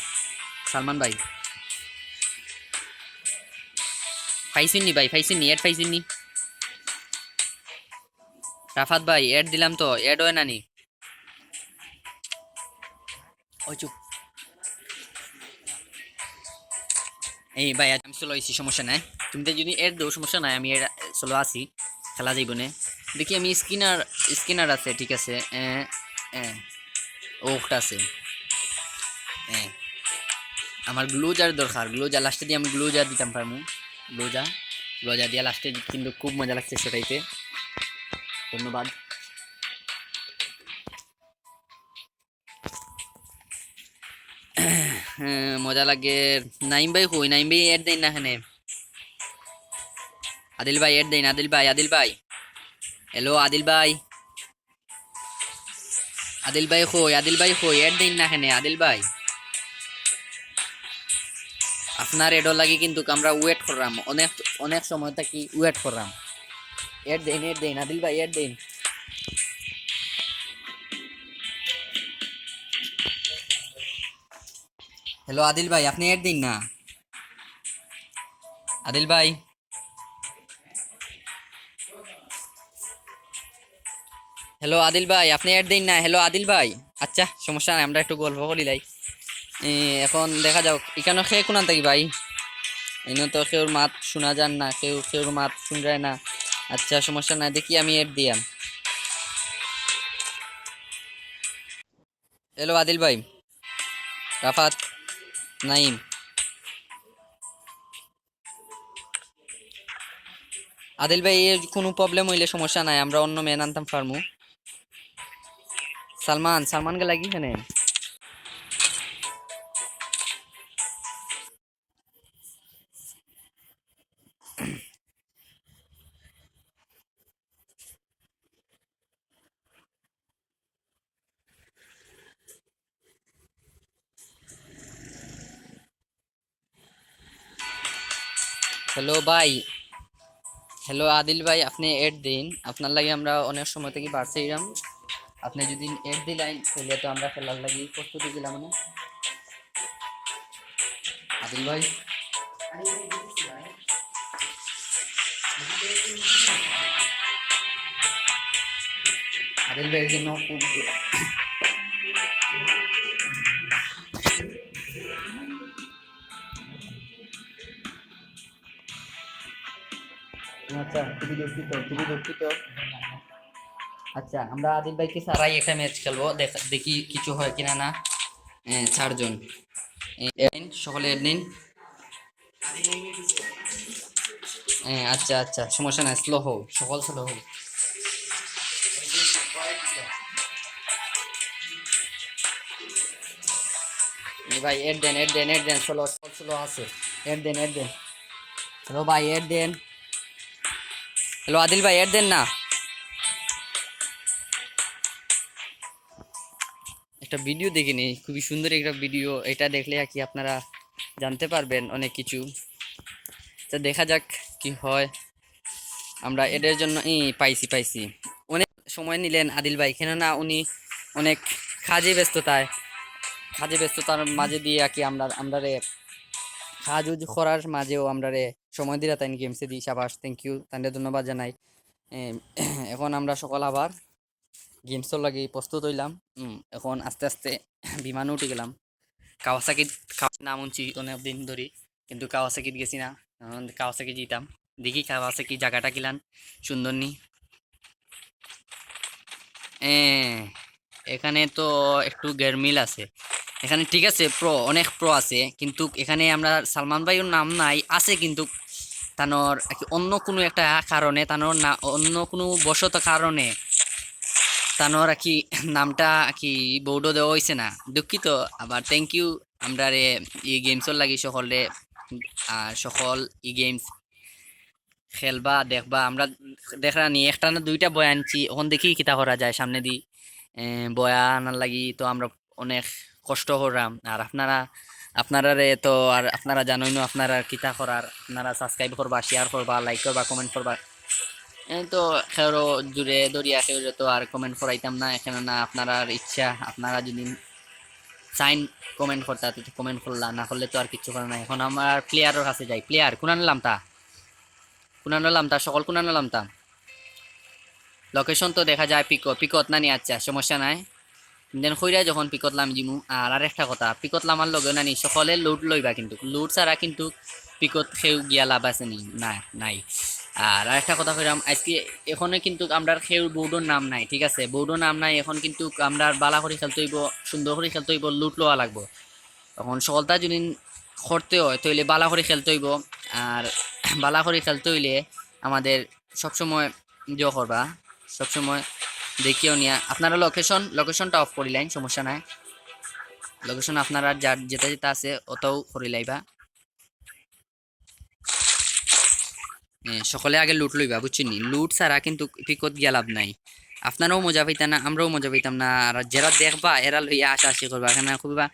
সালমান ভাই। পাইছইন নি ভাই, পাইছইন নি? অ্যাড পাইছইন নি? রাফাত ভাই, অ্যাড দিলাম তো, অ্যাড হয় না নি? ওই চুপ। এই ভাই, আজ আমি সোলো আইছি, সমস্যা নাই। তুমি তো যদি অ্যাড দেও, সমস্যা নাই, আমি এর সোলো আছি, খেলা যাইব নে। দেখি আমি স্কিনার, স্কিনার আছে, ঠিক আছে। এ, এ, ওটা আছে। এ, আমার গ্লোজার দরকার, গ্লোজার লাস্টে দিয়ে আমি গ্লোজার দিতাম পারমু। গ্লোজার, গ্লোজার দিয়ে লাস্টে কিন্তু খুব মজা লাগছে সেটাইতে। ধন্যবাদ। হ্যাঁ, মজা লাগে। নাইম ভাই কই? নাইম ভাই অ্যাড দেন না এখানে। আদিল ভাই অ্যাড দেন, আদিল ভাই, আদিল ভাই। হ্যালো আদিল ভাই। আদিল ভাই কই? আদিল ভাই কই? অ্যাড দেন না এখানে, আদিল ভাই। আপনার অ্যাডর লাগি কিন্তু আমরা ওয়েট করলাম, অনেক, অনেক সময় থাকি ওয়েট করলাম। অ্যাড দেন, অ্যাড দেন, আদিল ভাই অ্যাড দেন। হ্যালো আদিল ভাই, আপনি অ্যাড দিন না। আদিল ভাই, হ্যালো আদিল ভাই, আপনে এড দেইন না। হ্যালো আদিল ভাই, আচ্ছা, সমস্যা নাই, আমরা একটু গল্প করিলাই। এ, এখন দেখা যাউক, ইখানো কে কুনান থাকি ভাই? ইনো তো কেউর মাত শুনা যার না, কেউ কেউর মাত শুনরায় না। আচ্ছা, সমস্যা নাই, দেখি আমি এড দিয়াম। হ্যালো আদিল ভাই, রাফাত, নাইম। আদিল ভাই, এর কুনু প্রবলেম অইলে সমস্যা নাই, আমরা অন্য ম্যান আনতাম পারমু। সালমান, সালমান গেলা কিখানে? হ্যালো ভাই, হ্যালো আদিল ভাই, আপনে এড দেইন, আপনার লাগি আমরা অনেক সময় থাকি বাড়ছে এরাম। আপনে যদি এড দিলাইন, তাইলে তো আমরা খেলার লাগি প্রস্তুতি দিলাম না। আদিল ভাই, আদিল ভাইর জন্য খুব আচ্ছা, খুবই দুঃখিত, খুবই দুঃখিত। আচ্ছা, আমরা আদিল ভাইকে ছাড়াই একটা ম্যাচ খেলবো, দেখ-, দেখি কিছু হয় কিনা না। এ, চারজন। এ, এ, সকলে এড নিন। এ, আচ্ছা, আচ্ছা, সমস্যা নাই, স্লো হও, সকল স্লো হও। এ ভাই, এড দেন, এড দেন, এড দেন, স্লো, স্লো আছে, এড দেন, এড দেন। হ্যালো ভাই, এড দেন। হ্যালো আদিল ভাই, এড দেন না। একটা ভিডিও দেখিনি, খুবই সুন্দর একটা ভিডিও। এটা দেখলে আর কি আপনারা জানতে পারবেন অনেক কিছু। তো দেখা যাক কি হয়। আমরা এটার জন্য, এই, পাইছি, পাইছি। অনেক সময় নিলেন আদিল ভাই, কেননা উনি অনেক কাজে ব্যস্ততায়, কাজে ব্যস্ততার মাঝে দিয়ে আর কি আমরা, আমরারে কাজ উজ করার মাঝেও আমরারে সময় দিরা তাইন গেমসে দি, সাবাস, থ্যাংক ইউ, তাইনরে ধন্যবাদ জানাই। এ, এখন আমরা সকল আবার গেমসর লাগি প্রস্তুত অইলাম। উম, এখন আস্তে আস্তে বিমানে উঠি গেলাম। কাওয়াসাকির কা-, নাম হুনছি অনেক দিন ধরি, কিন্তু কাওয়াসাকিত গেছি না। এখন কাওয়াসাকি যাইতাম, দেখি কাওয়াসাকি জাগাটা কিলান, সুন্দর নি। এ, এখানে তো একটু গেরমিল আছে। এখানে ঠিক আছে, প্রো, অনেক প্রো আছে, কিন্তু এখানে আমরা সালমান ভাইও নাম নাই, আছে, কিন্তু তানর আর কি অন্য কুনু একটা কারণে, তানর না, অন্য কুনু বশত কারণে তানর আর কি নামটা আর কি বোর্ডও দেওয়া অইছে না। দুঃখিত। আবার থ্যাংক ইউ আমরারে ই গেমসর লাগি সকলরে, আর সকল ই গেমস খেলবা, দেখবা, আমরা দেখরা নি একটা না দুইটা বয়া আনছি, অখন দেখি কিতা করা যায় সামনেদি। এ, বয়া আনার লাগি তো আমরা অনেক কষ্ট করলাম, আর আপনারা, আপনারারে তো আর আপনারা জানোই না আপনারা কিতা করার, আপনারা সাবস্ক্রাইব করবা, শেয়ার করবা, লাইক করবা, কমেন্ট করবা। এ, তো কেউরে জুড়ে ধরিয়া কেউরে তো আর কমেন্ট করাইতাম না, এখানে না আপনারার ইচ্ছা, আপনারা যদি চাইন কমেন্ট করতা, তো কমেন্ট করলা, না করলে তো আর কিচ্ছু করার নাই। এখন আমরা প্লেয়ারর কাছে যাই, প্লেয়ার কুনানো লামতা? কুনানো লামতা, সকল কুনানো লামতা? লোকেশন তো দেখা যায় পিকো, পিকত নানি, আচ্ছা, সমস্যা নাই। দেন কইরা যখন পিকত লামি যিমু, আর আরেকটা কথা, পিকত লামার লগে নানি সকলে লুট লইবা, কিন্তু লুট ছাড়া কিন্তু পিকত কেউ গিয়া লাভ আছে নি? না, নাই। আর আরেকটা কথা কইরাম, আজকে এখনো কিন্তু আমরার কেউর বোর্ডর নাম নাই, ঠিক আছে? বোর্ডর নাম নাই, এখন কিন্তু আমরার বালা করি খেলতে অইবো, সুন্দর করি খেলতে অইবো, লুট লওয়া লাগবো। এখন সকলতা যদি করতে হয়, তাইলে বালা করি খেলতে অইবো। আর বালা করি খেলতে অইলে আমাদের সবসময় ইয়ে করবা, সবসময় দেখিও নিয়া। আপনারা লোকেশন, লোকেশনটা অফ করিলাইন, সমস্যা নাই। লোকেশন আপনারা যার যেটা যেটা আছে, অতাও করিলাইবা। এ, সকলে আগে লুট লইবা, বুঝছইন নি? লুট ছাড়া কিন্তু পিকত গিয়া লাভ নাই। আপনারাও মজা পাইতা না, আমরাও মজা পাইতাম না। আর যারা দেখবা, এরা লইয়া আশাআশি করবা। এখানে খুব বা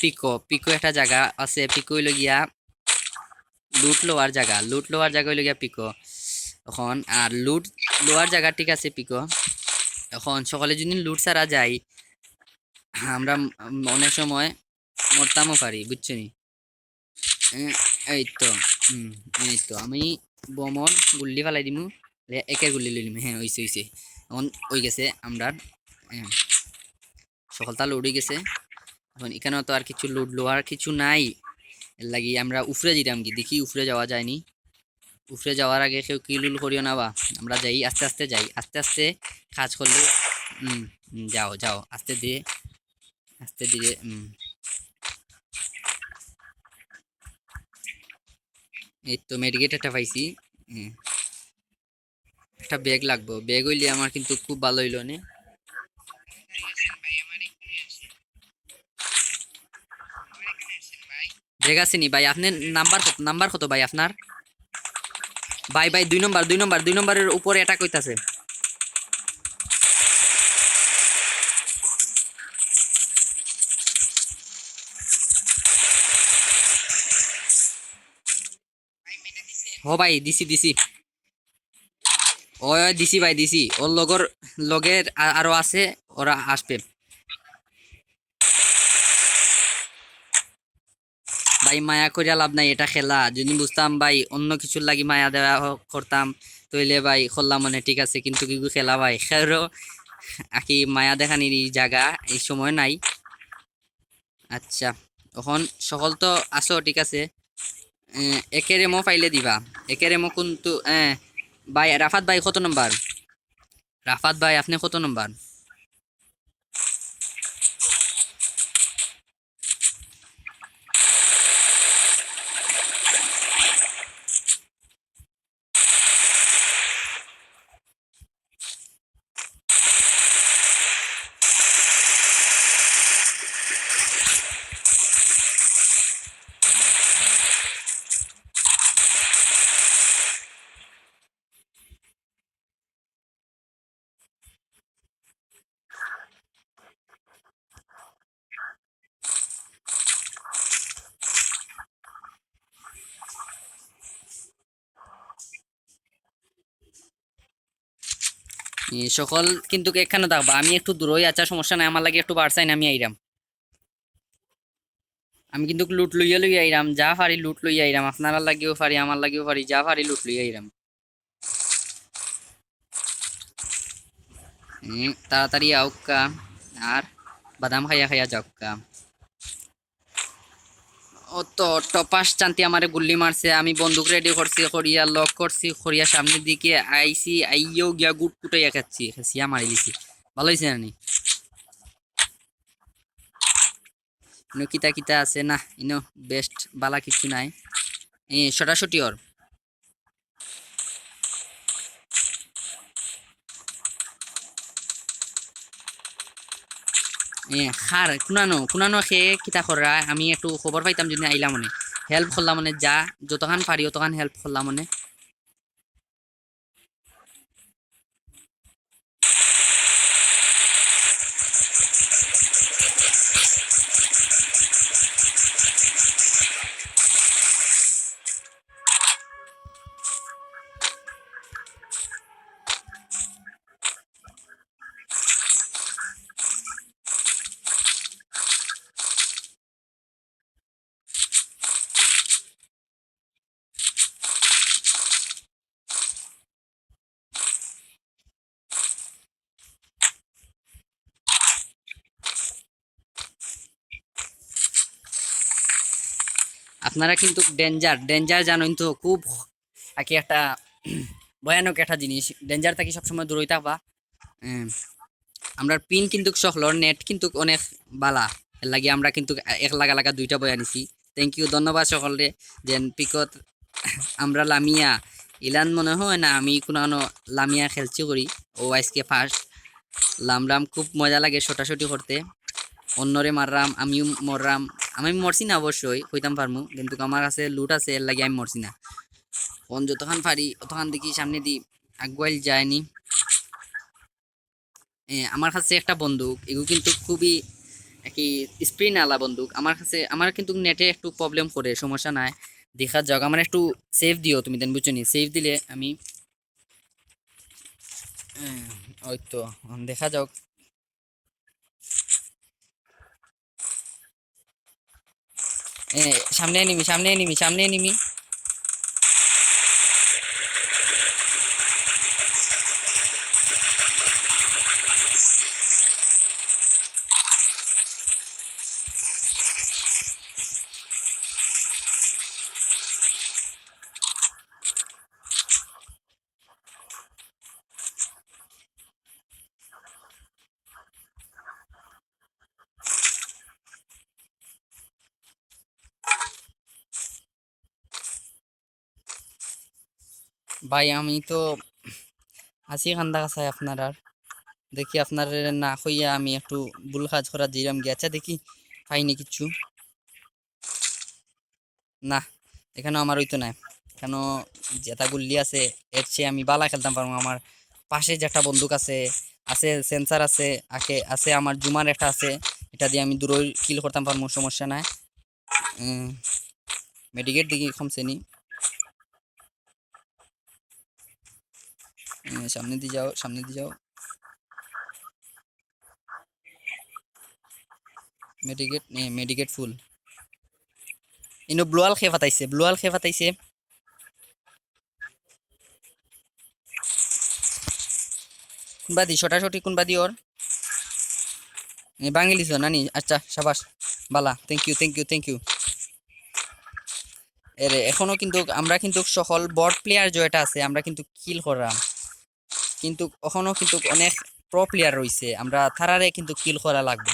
পিকো, পিকো একটা জাগা আছে, পিকো অইলো গিয়া লুট লওয়ার জাগা, লুট লওয়ার জাগা অইলো গিয়া পিকো। এখন আর লুট লওয়ার জাগা ঠিক আছে পিকো। এখন সকলে যদি লুট ছাড়া যাই, আমরা অনেক সময় মরতামও পারি, বুঝছো নি? এ, এই তো, হুম, এই তো, আমি বোমর গুল্লি ফালাই দিমু, এ, একের গুল্লি লইলিমু, হ্যাঁ, অইছে, অইছে। অখন অই গেছে আমরার, এ, সকলতা লুট অই গেছে। অখন ইখানো তো আর কিছু লুট লওয়ার কিছু নাই, এর লাগি আমরা উপরে যাইরাম গি, দেখি উপরে যাওয়া যায়নি। উপরে যাওয়ার আগে কেউ কিলুল করিও না বা, আমরা যাই, আস্তে আস্তে যাই, আস্তে আস্তে কাজ করলে। হুম, হুম, যাও যাও, আস্তে ধীরে, আস্তে ধীরে। হুম। এই তো মেডিকেট একটা পাইছি। হুম। একটা ব্যাগ লাগবো, ব্যাগ অইলে আমার কিন্তু খুব ভালো অইলো নে। ব্যাগ আছে নি ভাই? আপনি নাম্বার কত, নাম্বার কত ভাই আপনার? ভাই, ভাই, দুই নম্বর, দুই নম্বর, দুই নম্বরের উপরে অ্যাটাক অইতাছে। হ ভাই, দিছি, দিছি। ওই, ওই, দিছি ভাই, দিছি। ওর লগর, লগের আ-, আরো আছে, ওরা আসবে। ভাই, মায়া করিয়া লাভ নাই, এটা খেলা। যদি বুঝতাম ভাই, অন্য কিছুর লাগি মায়া দেওয়া হ-, করতাম, তইলে ভাই করলাম অনে, ঠিক আছে, কিন্তু কিগু খেলা ভাই, খেরো আকি মায়া দেখানির এই জাগা, এই সময় নাই। আচ্ছা, অখন সকল তো আছো, ঠিক আছে। এ, একের এমও পাইলে দিবা। একের এমও কিন্তু, এ, ভাই, রাফাত ভাই কত নম্বর? রাফাত ভাই, আপনি কত নম্বর? এ, সকল কিন্তু একখানো থাকবা, আমি একটু দূরই, আচ্ছা, সমস্যা নাই, আমার লাগি একটু বাড়ছাইন, আমি আইরাম। আমি কিন্তু লুট লইয়া লইয়া আইরাম, যা পারি লুট লইয়া আইরাম, আপনারার লাগিও পারি, আমার লাগিও পারি, যা পারি লুট লইয়া আইরাম। হুম, তাড়াতাড়ি আউক্কা, আর বাদাম খাইয়া খাইয়া যাউক্কা। ও তো টপাস চান্তি আমারে গুল্লি মারছে, আমি বন্দুক রেডি করছি, করিয়া লক করছি, করিয়া সামনের দিকে আইছি, আইয়াও গিয়া গুট কুটাইয়া খাচ্ছি, খাসিয়া মারি দিছি। ভালো অইছে না নি? ইনো কিতা কিতা আছে না, ইনো বেস্ট বালা কিছু নাই। এ, ছটাছটি অর। এ, খার, কুনানো, কুনানো খে কিতা কররা, আমি একটু খবর পাইতাম যদি আইলাম অনে। হেল্প করলাম অনে, যা, যতখান পারি অতখান হেল্প করলাম অনে। আপনারা কিন্তু ডেঞ্জার, ডেঞ্জার জানইন তো, খুব আকি একটা ভয়ানক একটা জিনিস। ডেঞ্জার থাকি সবসময় দূরই থাকবা। উম, আমরার পিন কিন্তু সকলর নেট কিন্তু অনেক বালা, এর লাগি আমরা কিন্তু এক লাগা লাগা দুইটা বয়া নিছি। থ্যাংক ইউ, ধন্যবাদ সকলরে। যেন পিকত আমরা লামিয়া, ইলান মনে হয় না আমি কুনানো লামিয়া খেলছি করি। ও আজকে ফার্স্ট লামরাম, খুব মজা লাগে ছোটাছুটি করতে। অন্যরে মাররাম, আমিও মররাম। আমি মরছি না অবশ্যই, কইতাম পারমু, কিন্তু আমার কাছে লুট আছে, এর লাগি আমি মরছি না। অখন যতখান পারি অতখান দেখি সামনেদি আগুয়াইল যায়নি। এ, আমার কাছে একটা বন্দুক, এগু কিন্তু খুবই একই স্পিন আলা বন্দুক। আমার কাছে, আমার কিন্তু নেটে একটু প্রবলেম করে, সমস্যা নাই। দেখা যাক, আমার একটু সেভ দিও তুমি দেন, বুঝছো নি? সেভ দিলে আমি, এ, ওই তো, দেখা যাক। এ, সামনে এনিমি, সামনে এনিমি, সামনে এনিমি। ভাই, আমি তো আছি কান্দা কাছাই আপনারার। দেখি আপনারে না কইয়া আমি একটু ভুল কাজ করার যাইরাম গিয়া। আচ্ছা, দেখি পাইনি কিচ্ছু। না, এখানো আমার অইতো নায়। এখানো যেটা গুল্লি আছে, এর চেয়ে আমি বালা খেলতাম পারমু। আমার পাশে যেটা বন্দুক আছে, আছে সেন্সার আছে, আকে-, আছে আমার জুমার একটা আছে, এটা দিয়া আমি দূরই কিল করতাম পারমু, সমস্যা নাই। উম, মেডিকেট দেখি কমছে নি। উম, সামনেদি যাও, সামনেদি যাও। মেডিকেট, এ, মেডিকেট ফুল। ইনো ব্লু ওয়াল কে ফাতাইছে, ব্লু ওয়াল কে ফাতাইছে। কোনবাদি, ছটাছটি কোনবাদি ওর? এ, ভাঙিলিছো নানি? আচ্ছা, সাবাস, বালা, thank you, thank you, thank you। এরে, এখনো কিন্তু আমরা কিন্তু সকল বট প্লেয়ার যেটা আছে, আমরা কিন্তু কিল করাম, কিন্তু এখনো কিন্তু অনেক প্রো প্লেয়ার রইছে, আমরা তারারে কিন্তু কিল করা লাগবো।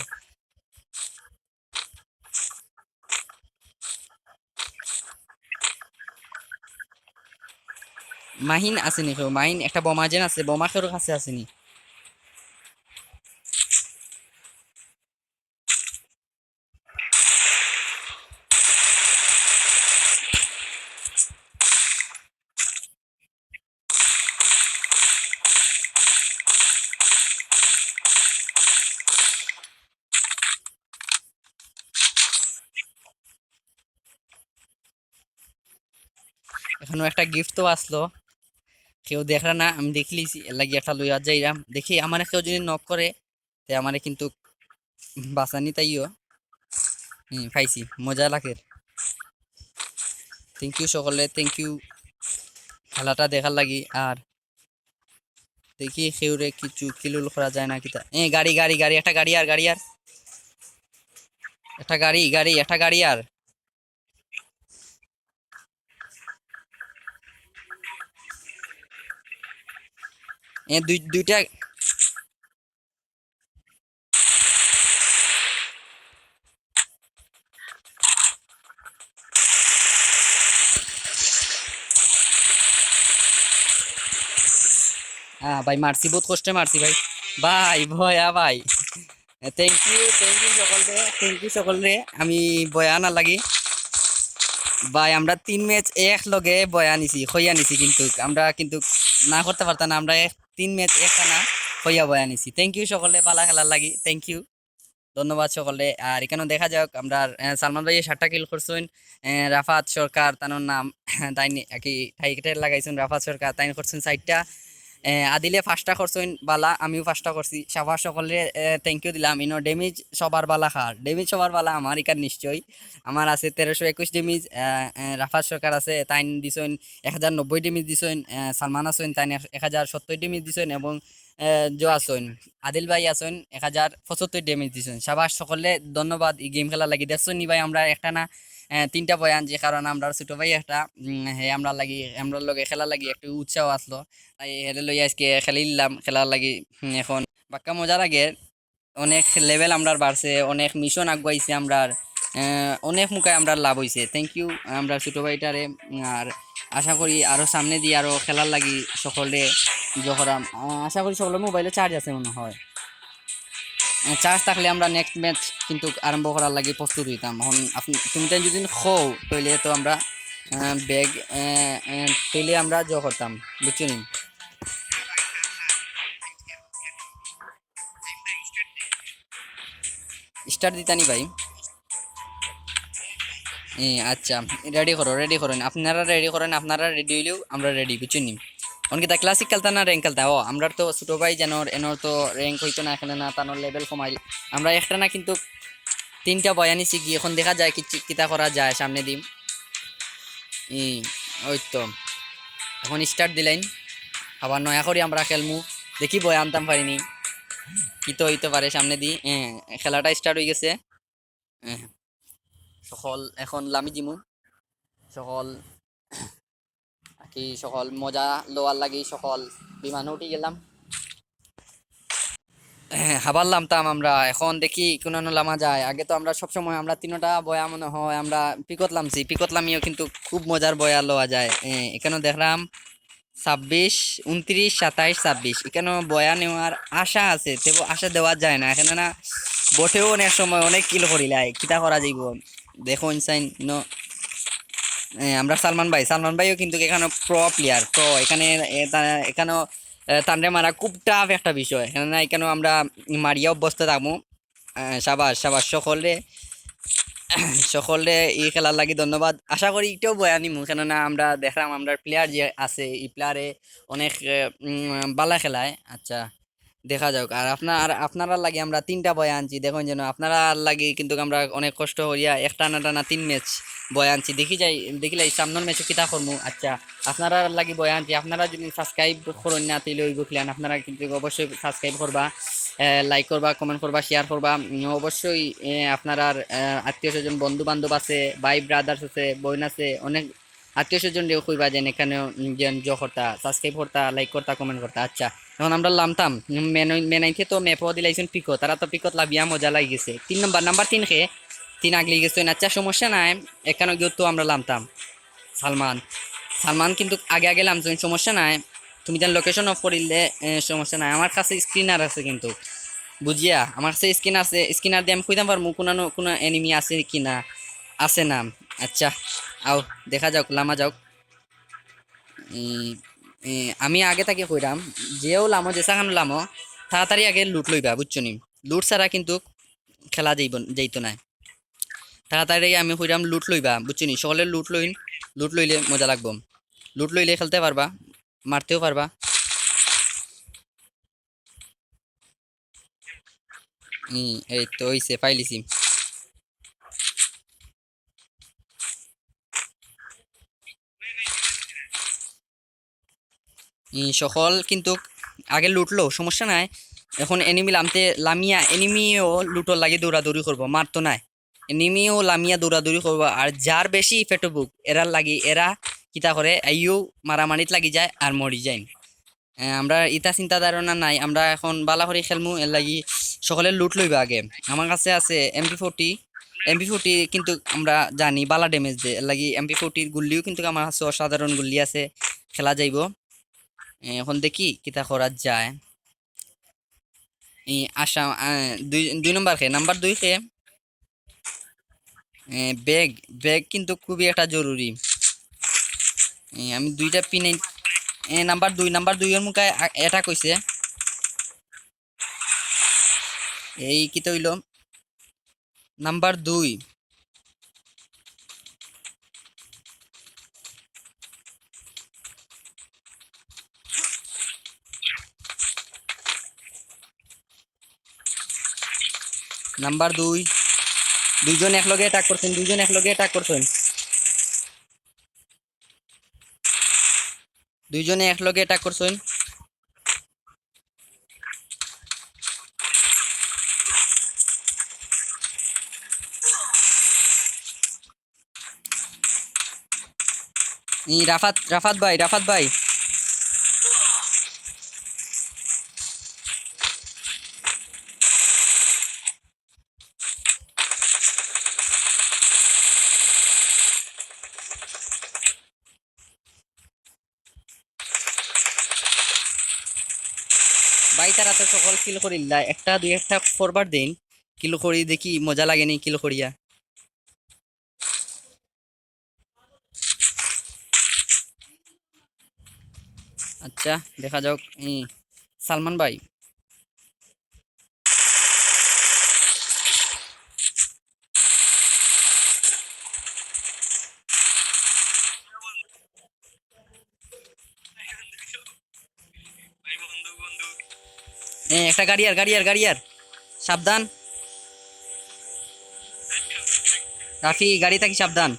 মাহিন আছে নি কেউ? মাহিন একটা বোমা যেন আছে, বোমা কেউর কাছে আছে নি? এখানো একটা গিফট তো আসলো, কেউ দেখরা না, আমি দেখিলিছি, এর লাগি একটা লইয়া যাইরাম। দেখি, আমারে কেউ যদি নক করে, তে আমারে কিন্তু বাঁচানি তাইও। হুম, পাইছি, মজা লাগে। Thank you সকলে, thank you খেলাটা দেখার লাগি। আর দেখি কেউরে কিছু কিলুল করা যায় না কিতা। এ, গাড়ি, গাড়ি, গাড়ি, একটা গাড়ি আর, গাড়ি আর। একটা গাড়ি, গাড়ি, একটা গাড়ি আর। এ, দুই, দুইটা। হ্যাঁ ভাই, মারছি, বহুত কষ্টে মারছি ভাই। ভাই, ভয়া ভাই। Thank you, thank you সকলরে, thank you সকলরে। আমি বয়া না লাগি। ভাই, আমরা তিন ম্যাচ এক লগে বয়া নিছি, খইয়া নিছি, কিন্তু আমরা কিন্তু না করতে পারতাম না, আমরা এক, তিন ম্যাচ এক টানা খইয়া বয়া নিছি। Thank you সকলরে, বালা খেলার লাগি, thank you। ধন্যবাদ সকলরে। আর এখানেও দেখা যাক, আমরা, আহ, সালমান ভাইয়ে সাতটা কিল করছইন, আহ, রাফাত সরকার তানোর নাম, তাইন নি-, আর কি টাইটেল লাগাইছইন রাফাত সরকার, তাইন করছইন চাইরটা। আহ, আদিলে পাঁচটা করছইন, বালা, আমিও পাঁচটা করছি। সাবাস সকলরে, আহ, thank you দিলাম। ইনো ড্যামেজ সবার বালা খার, ড্যামেজ সবার বালা আমার ইকার নিশ্চয়। আমার আছে তেরোশো একুশ ড্যামেজ, আহ, আহ, রাফাত সরকার আছে, তাইন দিছইন এক হাজার নব্বই ড্যামেজ দিছইন, আহ, সালমান আছইন, তাইন এক-, এক হাজার সত্তর ড্যামেজ দিছইন এবং এ, জো আছইন, আদিল ভাই আছইন, এক হাজার পঁচাত্তর ড্যামেজ দিছইন। সাবাস সকলরে, ধন্যবাদ। ই গেম খেলার লাগি দেখছইন নি ভাই, আমরা একটা না, এ, তিনটা বয়ান, যে কারণে আমরার ছোট ভাই একটা, উম, হে আমরার লাগি, আমরার লগে খেলার লাগি একটু উৎসাহ আসলো। তাই হেরে লই আজকে খেলিলাম, খেলার লাগি, উম, এখন বাক্কা মজা লাগে। অনেক লেভেল আমরার বাড়ছে, অনেক মিশন আগুয়াইছে আমরার, আহ, অনেক মুখায় আমরার লাভ অইছে। Thank you আমরার ছোট ভাইটারে। আর আশা করি আরো সামনেদি আরো খেলার লাগি সকলরে জোহরাম। আহ, আশা করি সকলর মোবাইলো চার্জ আছে মনে হয়। আহ, চার্জ থাকলে আমরা নেক্সট ম্যাচ কিন্তু আরম্ভ করার লাগি প্রস্তুত অইতাম। এখন আপনি, তুমি তাই যদি কও, তাইলে তো আমরা, আহ, ব্যাগ, আহ, আহ, তাইলে আমরা জো করতাম, বুঝছো নি? স্টার্ট দিতানি ভাই। এ, আচ্ছা, রেডি করো, রেডি করইন, আপনারা রেডি করইন, আপনারা রেডি অইলেউ আমরা রেডি, বুঝছইন নি? অখন কিতা ক্লাসিক খেলতা না র‍্যাঙ্ক খেলতা? ও, আমরার তো ছোট ভাই যেন, এনর তো র‍্যাঙ্ক অইতো না, এখানে না, তানোর লেভেল কমাইল। আমরা একটা না কিন্তু তিনটা বয়া নিছি গি, এখন দেখা যায় কি, কিতা করা যায় সামনেদি। ই, ওই তো। এখন স্টার্ট দিলাইন। আবার নয়া করি আমরা খেলমু। দেখি বয়া আনতাম পারি নি। কিতা অইতো পারে সামনেদি। এ, খেলাটা start অই গেছে। এ, সকল এখন লামি দিমু। সকল বাকি সকল মজা লওয়ার লাগি সকল বিমানো উঠি গেলাম। এ, হাবার লামতাম আমরা, এখন দেখি কুনানো লামা যায়। আগে তো আমরা সবসময় আমরা তিনোটা বয়া মনে হয় আমরা পিকত লামছি, পিকত লামিও কিন্তু খুব মজার বয়া লওয়া যায়। এ, এখানেও দেখলাম ছাব্বিশ, ঊনত্রিশ, সাতাইশ, ছাব্বিশ। এখানেও বয়া নেওয়ার আশা আছে, তেবু আশা দেওয়া যায় না। এখানে না বটেও অনেক সময় অনেক কিল করিলায়, কিতা করা যাইব? দেখো ইনসাইন ন, এ, আমরা সালমান ভাই, সালমান ভাইও কিন্তু এখানে প্রো প্লেয়ার। তো এখানে, এ, তা-, এখানেও, এ, তানরে মারা খুব টাফ একটা বিষয়। এখানে না, এখানেও আমরা মারিয়া অভ্যস্ত থাকবো। এ, সাবাস, সাবাস সকলরে, সকলরে এই খেলার লাগি ধন্যবাদ। আশা করি একটাও বয়া নিমু, কেননা আমরা দেখলাম আমরা প্লেয়ার যে আছে, এই প্লেয়ারে অনেক, এ, উম, বালা খেলায়। আচ্ছা, দেখা যাউক। আর আপনার, আপনারার লাগি আমরা তিনটা বয়া আনছি। দেখুন যেন আপনারার লাগি কিন্তু আমরা অনেক কষ্ট করিয়া এক টানা টানা তিন ম্যাচ বয়া আনছি। দেখি যাই, দেখিলাই সামনের ম্যাচে কিতা করমু। আচ্ছা, আপনারার লাগি বয়া আনছি। আপনারা যদি সাবস্ক্রাইব করইন না, তাইলে অইব কিলান। আপনারা কিন্তু অবশ্যই সাবস্ক্রাইব করবা, এ, লাইক করবা, কমেন্ট করবা, শেয়ার করবা। উম, অবশ্যই, এ, আপনারার, এ, আত্মীয় স্বজন, বন্ধু বান্ধব আছে, ভাই ব্রাদার্স আছে, বোন আছে, অনেক আত্মীয় স্বজন রেও কইবা যেন এখানে, উম, যেন জো করতা, সাবস্ক্রাইব করতা, লাইক করতা, কমেন্ট করতা। আচ্ছা, এখন আমরা লামতাম, উম, মেন-, মেনাইতে তো ম্যাপও দিলাইছেন পিকো, তারা তো পিকত লাভিয়া মজা লাগি গেছে। তিন নম্বর, নাম্বার তিন খে, তিন আগলি গেছে। আচ্ছা, সমস্যা নাই, এখানে গিয়ে তো আমরা লামতাম। সালমান, সালমান কিন্তু আগে আগে লামছেন, সমস্যা নাই। তুমি যেন লোকেশন অফ করিলে, এ, সমস্যা নাই। আমার কাছে স্ক্রিনার আছে কিন্তু, বুঝিয়া, আমার কাছে স্ক্রিন আছে, স্ক্রিনার দিয়ে আমি কইতাম পারমু কোন, কোন এনিমি আছে কি না, আছে না। আচ্ছা, আও, দেখা যাউক, লামা যাউক। ই, ই, আমি আগে থাকি কইরাম, যেও লামো, যে সাখান লামো, তাড়াতাড়ি আগে লুট লইবা, বুঝছো নি? লুট ছাড়া কিন্তু খেলা যাইব, যাইতো নায়। তাড়াতাড়ি আমি কইরাম লুট লইবা, বুঝছো নি? সকলে লুট লইন, লুট লইলে মজা লাগবো। লুট লইলে খেলতে পারবা, মারতেও পারবা। হুম, এই তো অইছে, পাইলিছি। ই, সকল কিন্তু আগে লুটলো, সমস্যা নাই। এখন এনিমি লামতে, লামিয়া এনিমিও লুটর লাগি দৌড়াদৌড়ি করবো, মারতো নাই। এনিমিও লামিয়া দৌড়াদৌড়ি করবো, আর যার বেশি পেটো ভুক, এরার লাগি, এরা কিতা করে, আইও মারামারিত লাগি যায় আর মরি যায়। এ, আমরা ইতা চিন্তা ধারণা নাই, আমরা এখন বালা করি খেলমু, এর লাগি সকলে লুট লইবা আগে। আমার কাছে আছে এমপি ফোরটি, এমপি ফোরটি কিন্তু আমরা জানি বালা ড্যামেজ দেয়, এর লাগি এমপি ফোরটির গুল্লিও কিন্তু আমার কাছে অসাধারণ গুল্লি আছে, খেলা যাইব। এ, এখন দেখি কিতা করা যায়। এই আশা, আ, দুই, দুই নম্বর খে, নাম্বার দুই খে। এ, ব্যাগ, ব্যাগ কিন্তু খুবই একটা জরুরি। এ, আমি দুইটা পিন এই, এ, নাম্বার দুই, নাম্বার দুইয়ের মুখে আ-, অ্যাটাক হইছে। এই কিতা হইল? নাম্বার দুই। নাম্বার দুই। দুইজন একলগে অ্যাটাক করছেন, দুইজন একলগে অ্যাটাক করছেন। দুইজনে একলগে অ্যাটাক করছেন। ই, রাফাত, রাফাত ভাই, রাফাত ভাই। ভাই, তারা তো সকল কিল করিল্লা, একটা দুই একটা ফরবার দিন, কিল করি দেখি মজা লাগে নি কিল করিয়া। আচ্ছা, দেখা যাক। ই, সালমান ভাই। এ, একটা গাড়ি আর, গাড়ি আর, গাড়ি আর। সাবধান। রাফি, গাড়ি থাকি সাবধান।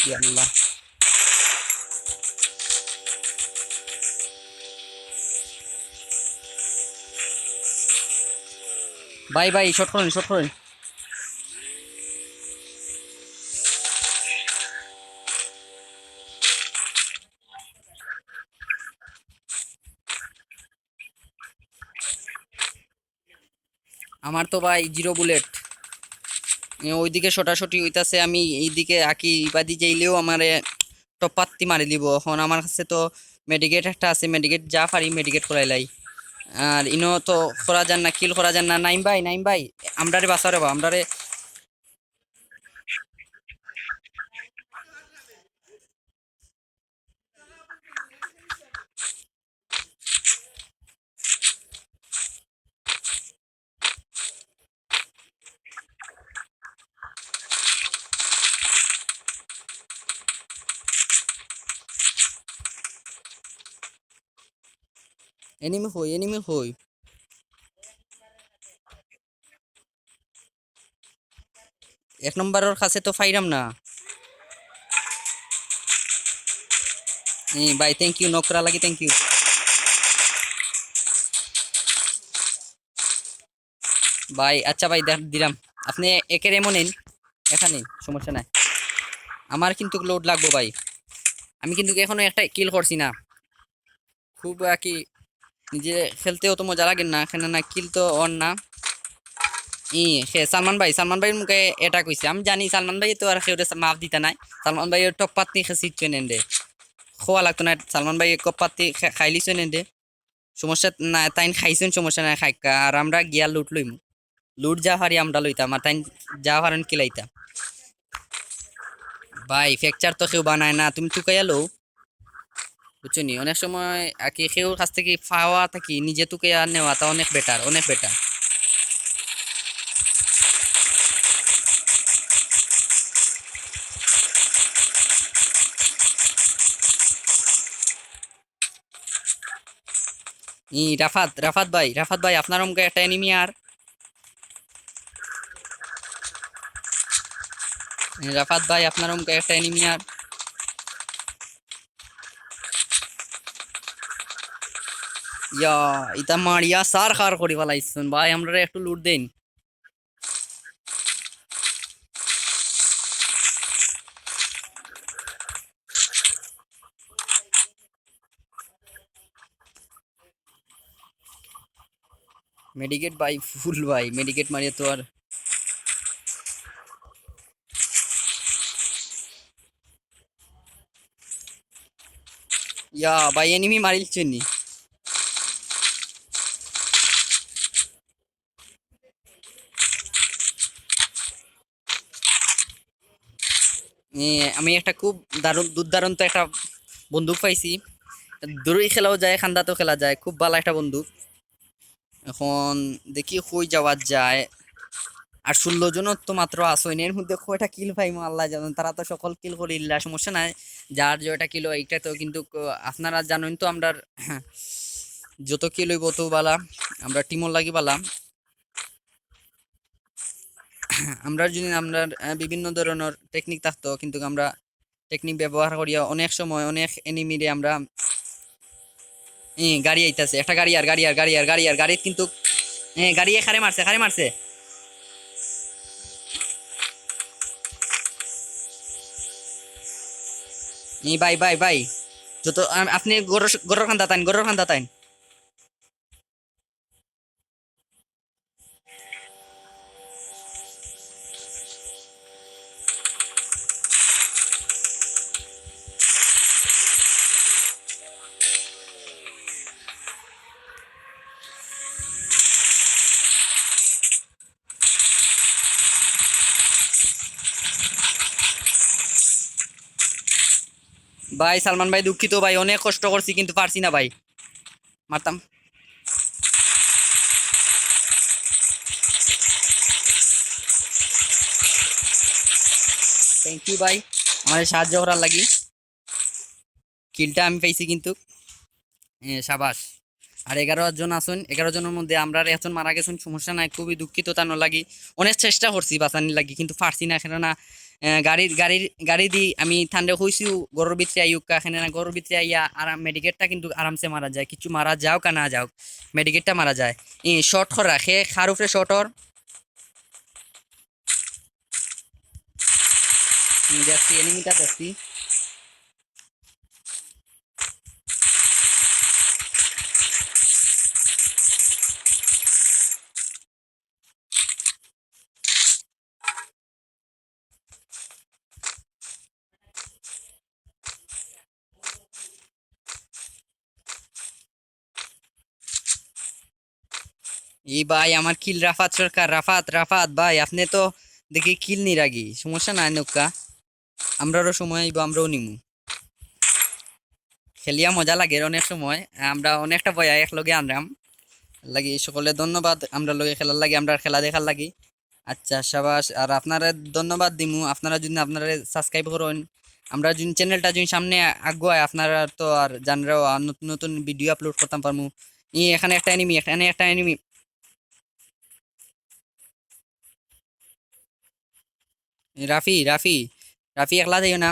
ইয়া আল্লাহ। ভাই, ভাই, শট করুন, শট করুন। আমার তো ভাই জিরো বুলেট। এ, ওইদিকে ছোটাছুটি হইতাছে, আমি এইদিকে আকি ইবাদি যাইলেও আমারে টপাত্তি মারি দিব। এখন আমার কাছে তো মেডিকেট একটা আছে, মেডিকেট যা পারি মেডিকেট করাইলাই। আর ইনো তো করা যার না, কিল করা যার না। নাইম ভাই, নাইম ভাই, আমরারে বাঁচাও রে বা, আমরারে। এনিমি কই, এনিমি কই? এক নম্বরর কাছে তো পাইরাম না। ই ভাই, thank you, knock করার লাগি thank you। ভাই, আচ্ছা ভাই, দেখ, দিলাম। আপনি একের এমন নেন, এখানে সমস্যা নাই। আমার কিন্তু লোড লাগবো ভাই, আমি কিন্তু এখনো একটা কিল করছি না। খুব আর কি নিজে খেলতে অত মজা লাগে না, কেন না কিল তো অর না। ই, সে সালমান ভাই, সালমান ভাইর মুখে এটা কইছে, আমি জানি সালমান ভাই তো আর কেউরে মাফ দিতা নাই। সালমান ভাই টপ পাত্তি খেসিচ্ছেন এন্ডে, খোয়া লাগতো না। সালমান ভাই কপ পাত্তি খে-, খাইলিছেন এন্ডে, সমস্যা না, তাইন খাইছেন, সমস্যা নাই, খাইক্কা। আর আমরা গিয়া লুট লইমু, লুট যা পারি আমরা লইতাম, আর তাইন যা পারেন কিলাইতা। ভাই, ফ্র্যাকচার তো কেউ বানায় না, তুমি তুকাইয়া লও, বুঝছো নি? অনেক সময় আর কি কেউর কাছ থেকে পাওয়া থাকি নিজে তুকাইয়া নেওয়াটা অনেক বেটার, অনেক বেটার। ই রাফাত, রাফাত ভাই, রাফাত ভাই, আপনার অমকে একটা এনিমি আর। ই রাফাত ভাই, আপনার অমকে একটা এনিমি আর। ইয়া, ইতা মারিয়া সার খার করি ফালাইছুন ভাই, আমরারে একটু লুট দেইন। মেডিকেট ভাই, ফুল ভাই, মেডিকেট মারিয়া তো আর। ইয়া ভাই, এনিমি মারিলছে নি। এ, আমি একটা খুব দারুণ, দুর্দান্ত একটা বন্দুক পাইছি। দূরেই খেলাও যায়, খান্দাতেও খেলা যায়, খুব ভালা একটা বন্দুক। এখন দেখি কই যাওয়া যায়। আর ষোলো জন তো মাত্র আছইন, এর মধ্যে কয়টা কিল পাইমু আল্লাহ জানেন। তারা তো সকল কিল করিল্লা, সমস্যা নাই, যার যেটা কিল হয়, এটা তো কিন্তু ক-, আপনারা জানেন তো, আমরার যত কিল হইব তত বালা, আমরা টিমর লাগি বালা। আমরা যদি, আমরা, আহ, বিভিন্ন ধরনের টেকনিক থাকতো, কিন্তু আমরা টেকনিক ব্যবহার করিয়া অনেক সময় অনেক এনিমিরে আমরা, এ, গাড়ি আইতাছে, একটা গাড়ি আর, গাড়ি আর, গাড়ি আর, গাড়ি আর, গাড়ি কিন্তু, এ, গাড়ি এ খারে মারছে, খারে মারছে। এ, ভাই, ভাই, ভাই, যত, আ-, আপনি গরর, গরর খান্দা তাইন, গরর খান্দা তাইন। ভাই সালমান ভাই, দুঃখিত ভাই, অনেক কষ্ট করছি কিন্তু পারছি না ভাই, মারতাম। থ্যাংক ইউ ভাই, আমারে সাহায্য করার লাগি। কিলটা আমি পাইছি কিন্তু। এ, সাবাস। আর এগারো জন আছইন, এগারো জনের মধ্যে আমরার একজন মারা গেছইন, সমস্যা নাই, খুবই দুঃখিত তান লাগি। অনেক চেষ্টা করছি বাঁচানির লাগি, কিন্তু পারছি না, কেননা এ, গাড়ির, গাড়ির, গাড়ি দি আমি তানরে কইছি, ঘরর ভিতরে আইউক্কা, এখানে না, ঘরর ভিতরে আইয়া আরাম, মেডিকেটটা কিন্তু আরামসে মারা যায়, কিছু মারা যাউক আর না যাউক, মেডিকেটটা মারা যায়। ই শট করা, হে কার উপরে শট অর? হুম, দেখছি, এনিমিটা দেখছি। ই ভাই, আমার কিল রাফাত সরকার, রাফাত, রাফাত ভাই, আপনে তো দেখি কিল নিরাগি, সমস্যা নাই নৌকা, আমরারও সময় আইবো, আমরাও নিমু। খেলিয়া মজা লাগের অনেক সময়, আমরা অনেকটা বয়া একলগে আনরাম লাগি। সকলরে ধন্যবাদ আমরার লগে খেলার লাগি, আমরার খেলা দেখার লাগি। আচ্ছা, সাবাস। আর আপনারে ধন্যবাদ দিমু, আপনারা যদি আপনারে subscribe করইন, আমরা যদি channelটা যদি সামনে আগুয়ায়, আপনারা তো আর জানরাও, আর নতুন নতুন video upload করতাম পারমু। ই এখানে একটা enemy, এখানে একটা enemy। রাফি, রাফি, রাফি, একলা যাইও না।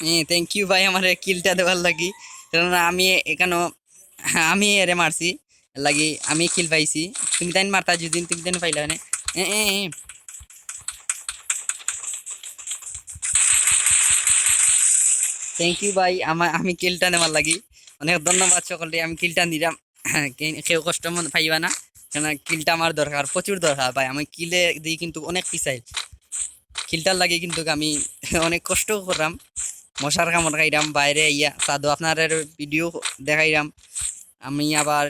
হ্যাঁ, thank you ভাই, আমারে কিলটা দেওয়ার লাগি, কারণ আমি এখানো, আমি এরে মারছি, লাগি আমি কিল পাইছি। তুমি তাইন মারতা যদি, তুমি তাইন পাইলা নে। এ, এ, এ। Thank you ভাই, আমা-, আমি কিলটা নেওয়ার লাগি। অনেক ধন্যবাদ সকলরে, আমি কিলটা নিলাম। কে-, কেউ কষ্ট মন পাইবা না, কারণ কিলটা আমার দরকার, প্রচুর দরকার ভাই। আমি কিলে দিই কিন্তু অনেক পিছাই, কিলটার লাগি কিন্তু আমি অনেক কষ্ট করলাম, মশার কামড় খাইলাম, বাইরে আইয়া সাধু আপনার ভিডিও দেখাইলাম। আমি আবার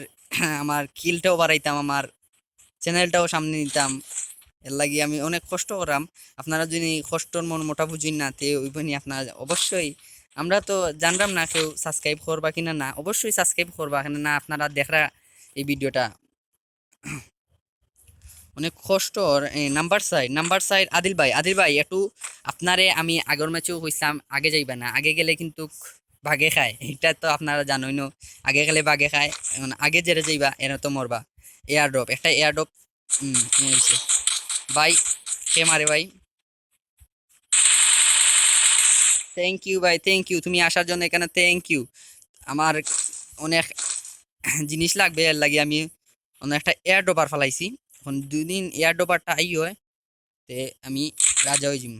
আমার কিলটাও বাড়াইতাম, আমার চ্যানেলটাও সামনে নিতাম, এর লাগি আমি অনেক কষ্ট করাম। আপনারা যদি কষ্টর মন মোটা বুঝইন না, তে ওই বনি আপনারা অবশ্যই, আমরা তো জানলাম না কেউ subscribe করবা কিনা না, অবশ্যই subscribe করবা, কেন না আপনারা দেখরা এই ভিডিওটা। অনেক কষ্টর, এ, number side, number side Adil ভাই, আদিল ভাই, একটু আপনারে আমি আগর ম্যাচেও কইছিলাম, আগে যাইবা না, আগে গেলে কিন্তু বাগে খায়, এটা তো আপনারা জানোই না, আগে গেলে বাগে খায়, এখন আগে যেরে যাইবা, এরা তো মরবা। এয়ার ড্রপ, একটা এয়ার ড্রপ, হুম, এই হইছে। ভাই, কে মারে ভাই? Thank you ভাই, thank you, তুমি আসার জন্য এখানে thank you। আমার অনেক জিনিস লাগবে, এর লাগি আমি অন্য একটা এয়ার ড্রপার ফালাইছি। এখন দুদিন এয়ার ড্রপারটা আই হয়, তে আমি রাজা হয়ে যাবো।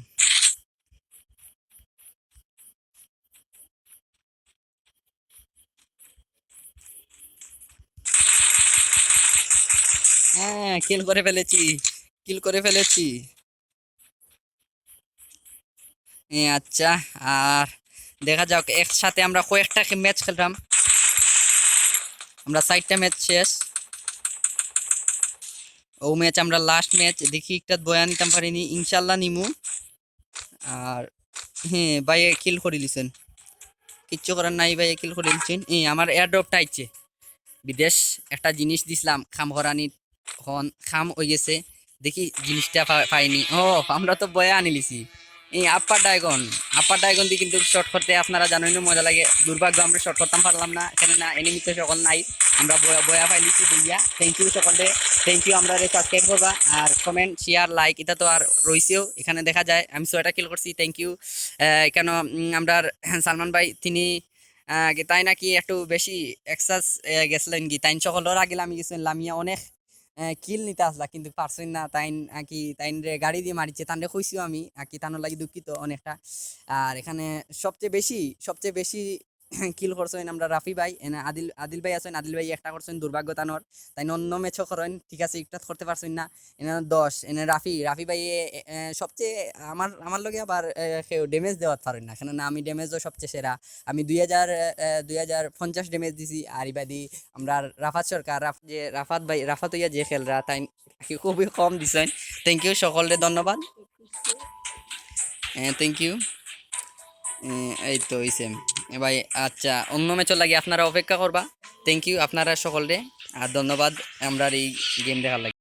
হ্যাঁ, কিল করে ফেলেছি, কিল করে ফেলেছি। এ, আচ্ছা, আর দেখা যাক, একসাথে আমরা কয়েকটা ম্যাচ খেললাম, আমরা চারটা ম্যাচ শেষ। ও ম্যাচ আমরা লাস্ট ম্যাচ, দেখি একটা বয়া নিতাম পারিনি, ইনশাল্লাহ নিমু। আর হ্যাঁ, ভাইয়ে কিল করে দিছেন, কিচ্ছু করার নাই, ভাইয়ে কিল করে দিছেন। এই আমার এয়ার ড্রপটা আইছে, বিদেশ একটা জিনিস দিছিলাম কাম করানি, এখন কাম হয়ে গেছে, দেখি জিনিসটা পা-, পাইনি। ও, আমরা তো বয়া আনিলিছি। এই আপার ডায়গন, আপার ডায়গন দিয়ে কিন্তু শট করতে আপনারা জানোই না মজা লাগে। দুর্ভাগ্য আমরা শট করতাম পারলাম না, এখানে না এনিমি তো সকল নাই, আমরা বয়া, বয়া পাইলিছি দুইয়া। Thank you সকলরে, thank you। আমরা সাবস্ক্রাইব করবা আর কমেন্ট, শেয়ার, লাইক, এটা তো আর রইছেও। এখানে দেখা যায় আমি ছয়টা কিল করছি। Thank you। আহ, কেন উম, আমরা সালমান ভাই তিনি আহ, কি তাই নাকি একটু বেশি এক্সাস গেছিলেন কি, তাইন সকলর আগে লামি গেছিলেন, লামিয়া অনেক কিল নিতে আসলা কিন্তু পারছইন না। তাইন আহ, কি তাইন রে গাড়ি দিয়ে মারিছে, তানরে কইছিও আমি, আহ, কি তানোর লাগি দুঃখিত অনেকটা। আর এখানে সবচেয়ে বেশি, সবচেয়ে বেশি কিল করছইন আমরা রাফি ভাই, এনে আদিল, আদিল ভাই আছেন, আদিল ভাই একটা করছেন, দুর্ভাগ্য তানোর, তাইন অন্য ম্যাচও করেন, ঠিক আছে, একটা করতে পারছইন না। এনে দশ, এনে রাফি, রাফি ভাই এ, এ, এ, সবচেয়ে আমার, আমার লগে আবার এ, কেউ ড্যামেজ দেওয়াত পারেন না, কেননা আমি ড্যামেজও সবচেয়ে সেরা। আমি দুই হাজার, এ, এ, দুই হাজার পঞ্চাশ ড্যামেজ দিছি। আর ইবাদি আমরা রাফাত সরকার, রাফ-, যে রাফাত ভাই, রাফাত হইয়া যে খেলরা, তাই খুবই কম দিছেন। Thank you সকলরে, ধন্যবাদ। Thank you. এই তো হইছে। এ ভাই, আচ্ছা, অন্য ম্যাচও লাগে, আপনারা অপেক্ষা করবা। থ্যাংক ইউ আপনারা সকলরে, আর ধন্যবাদ আমরার এই গেম দেখার লাগি।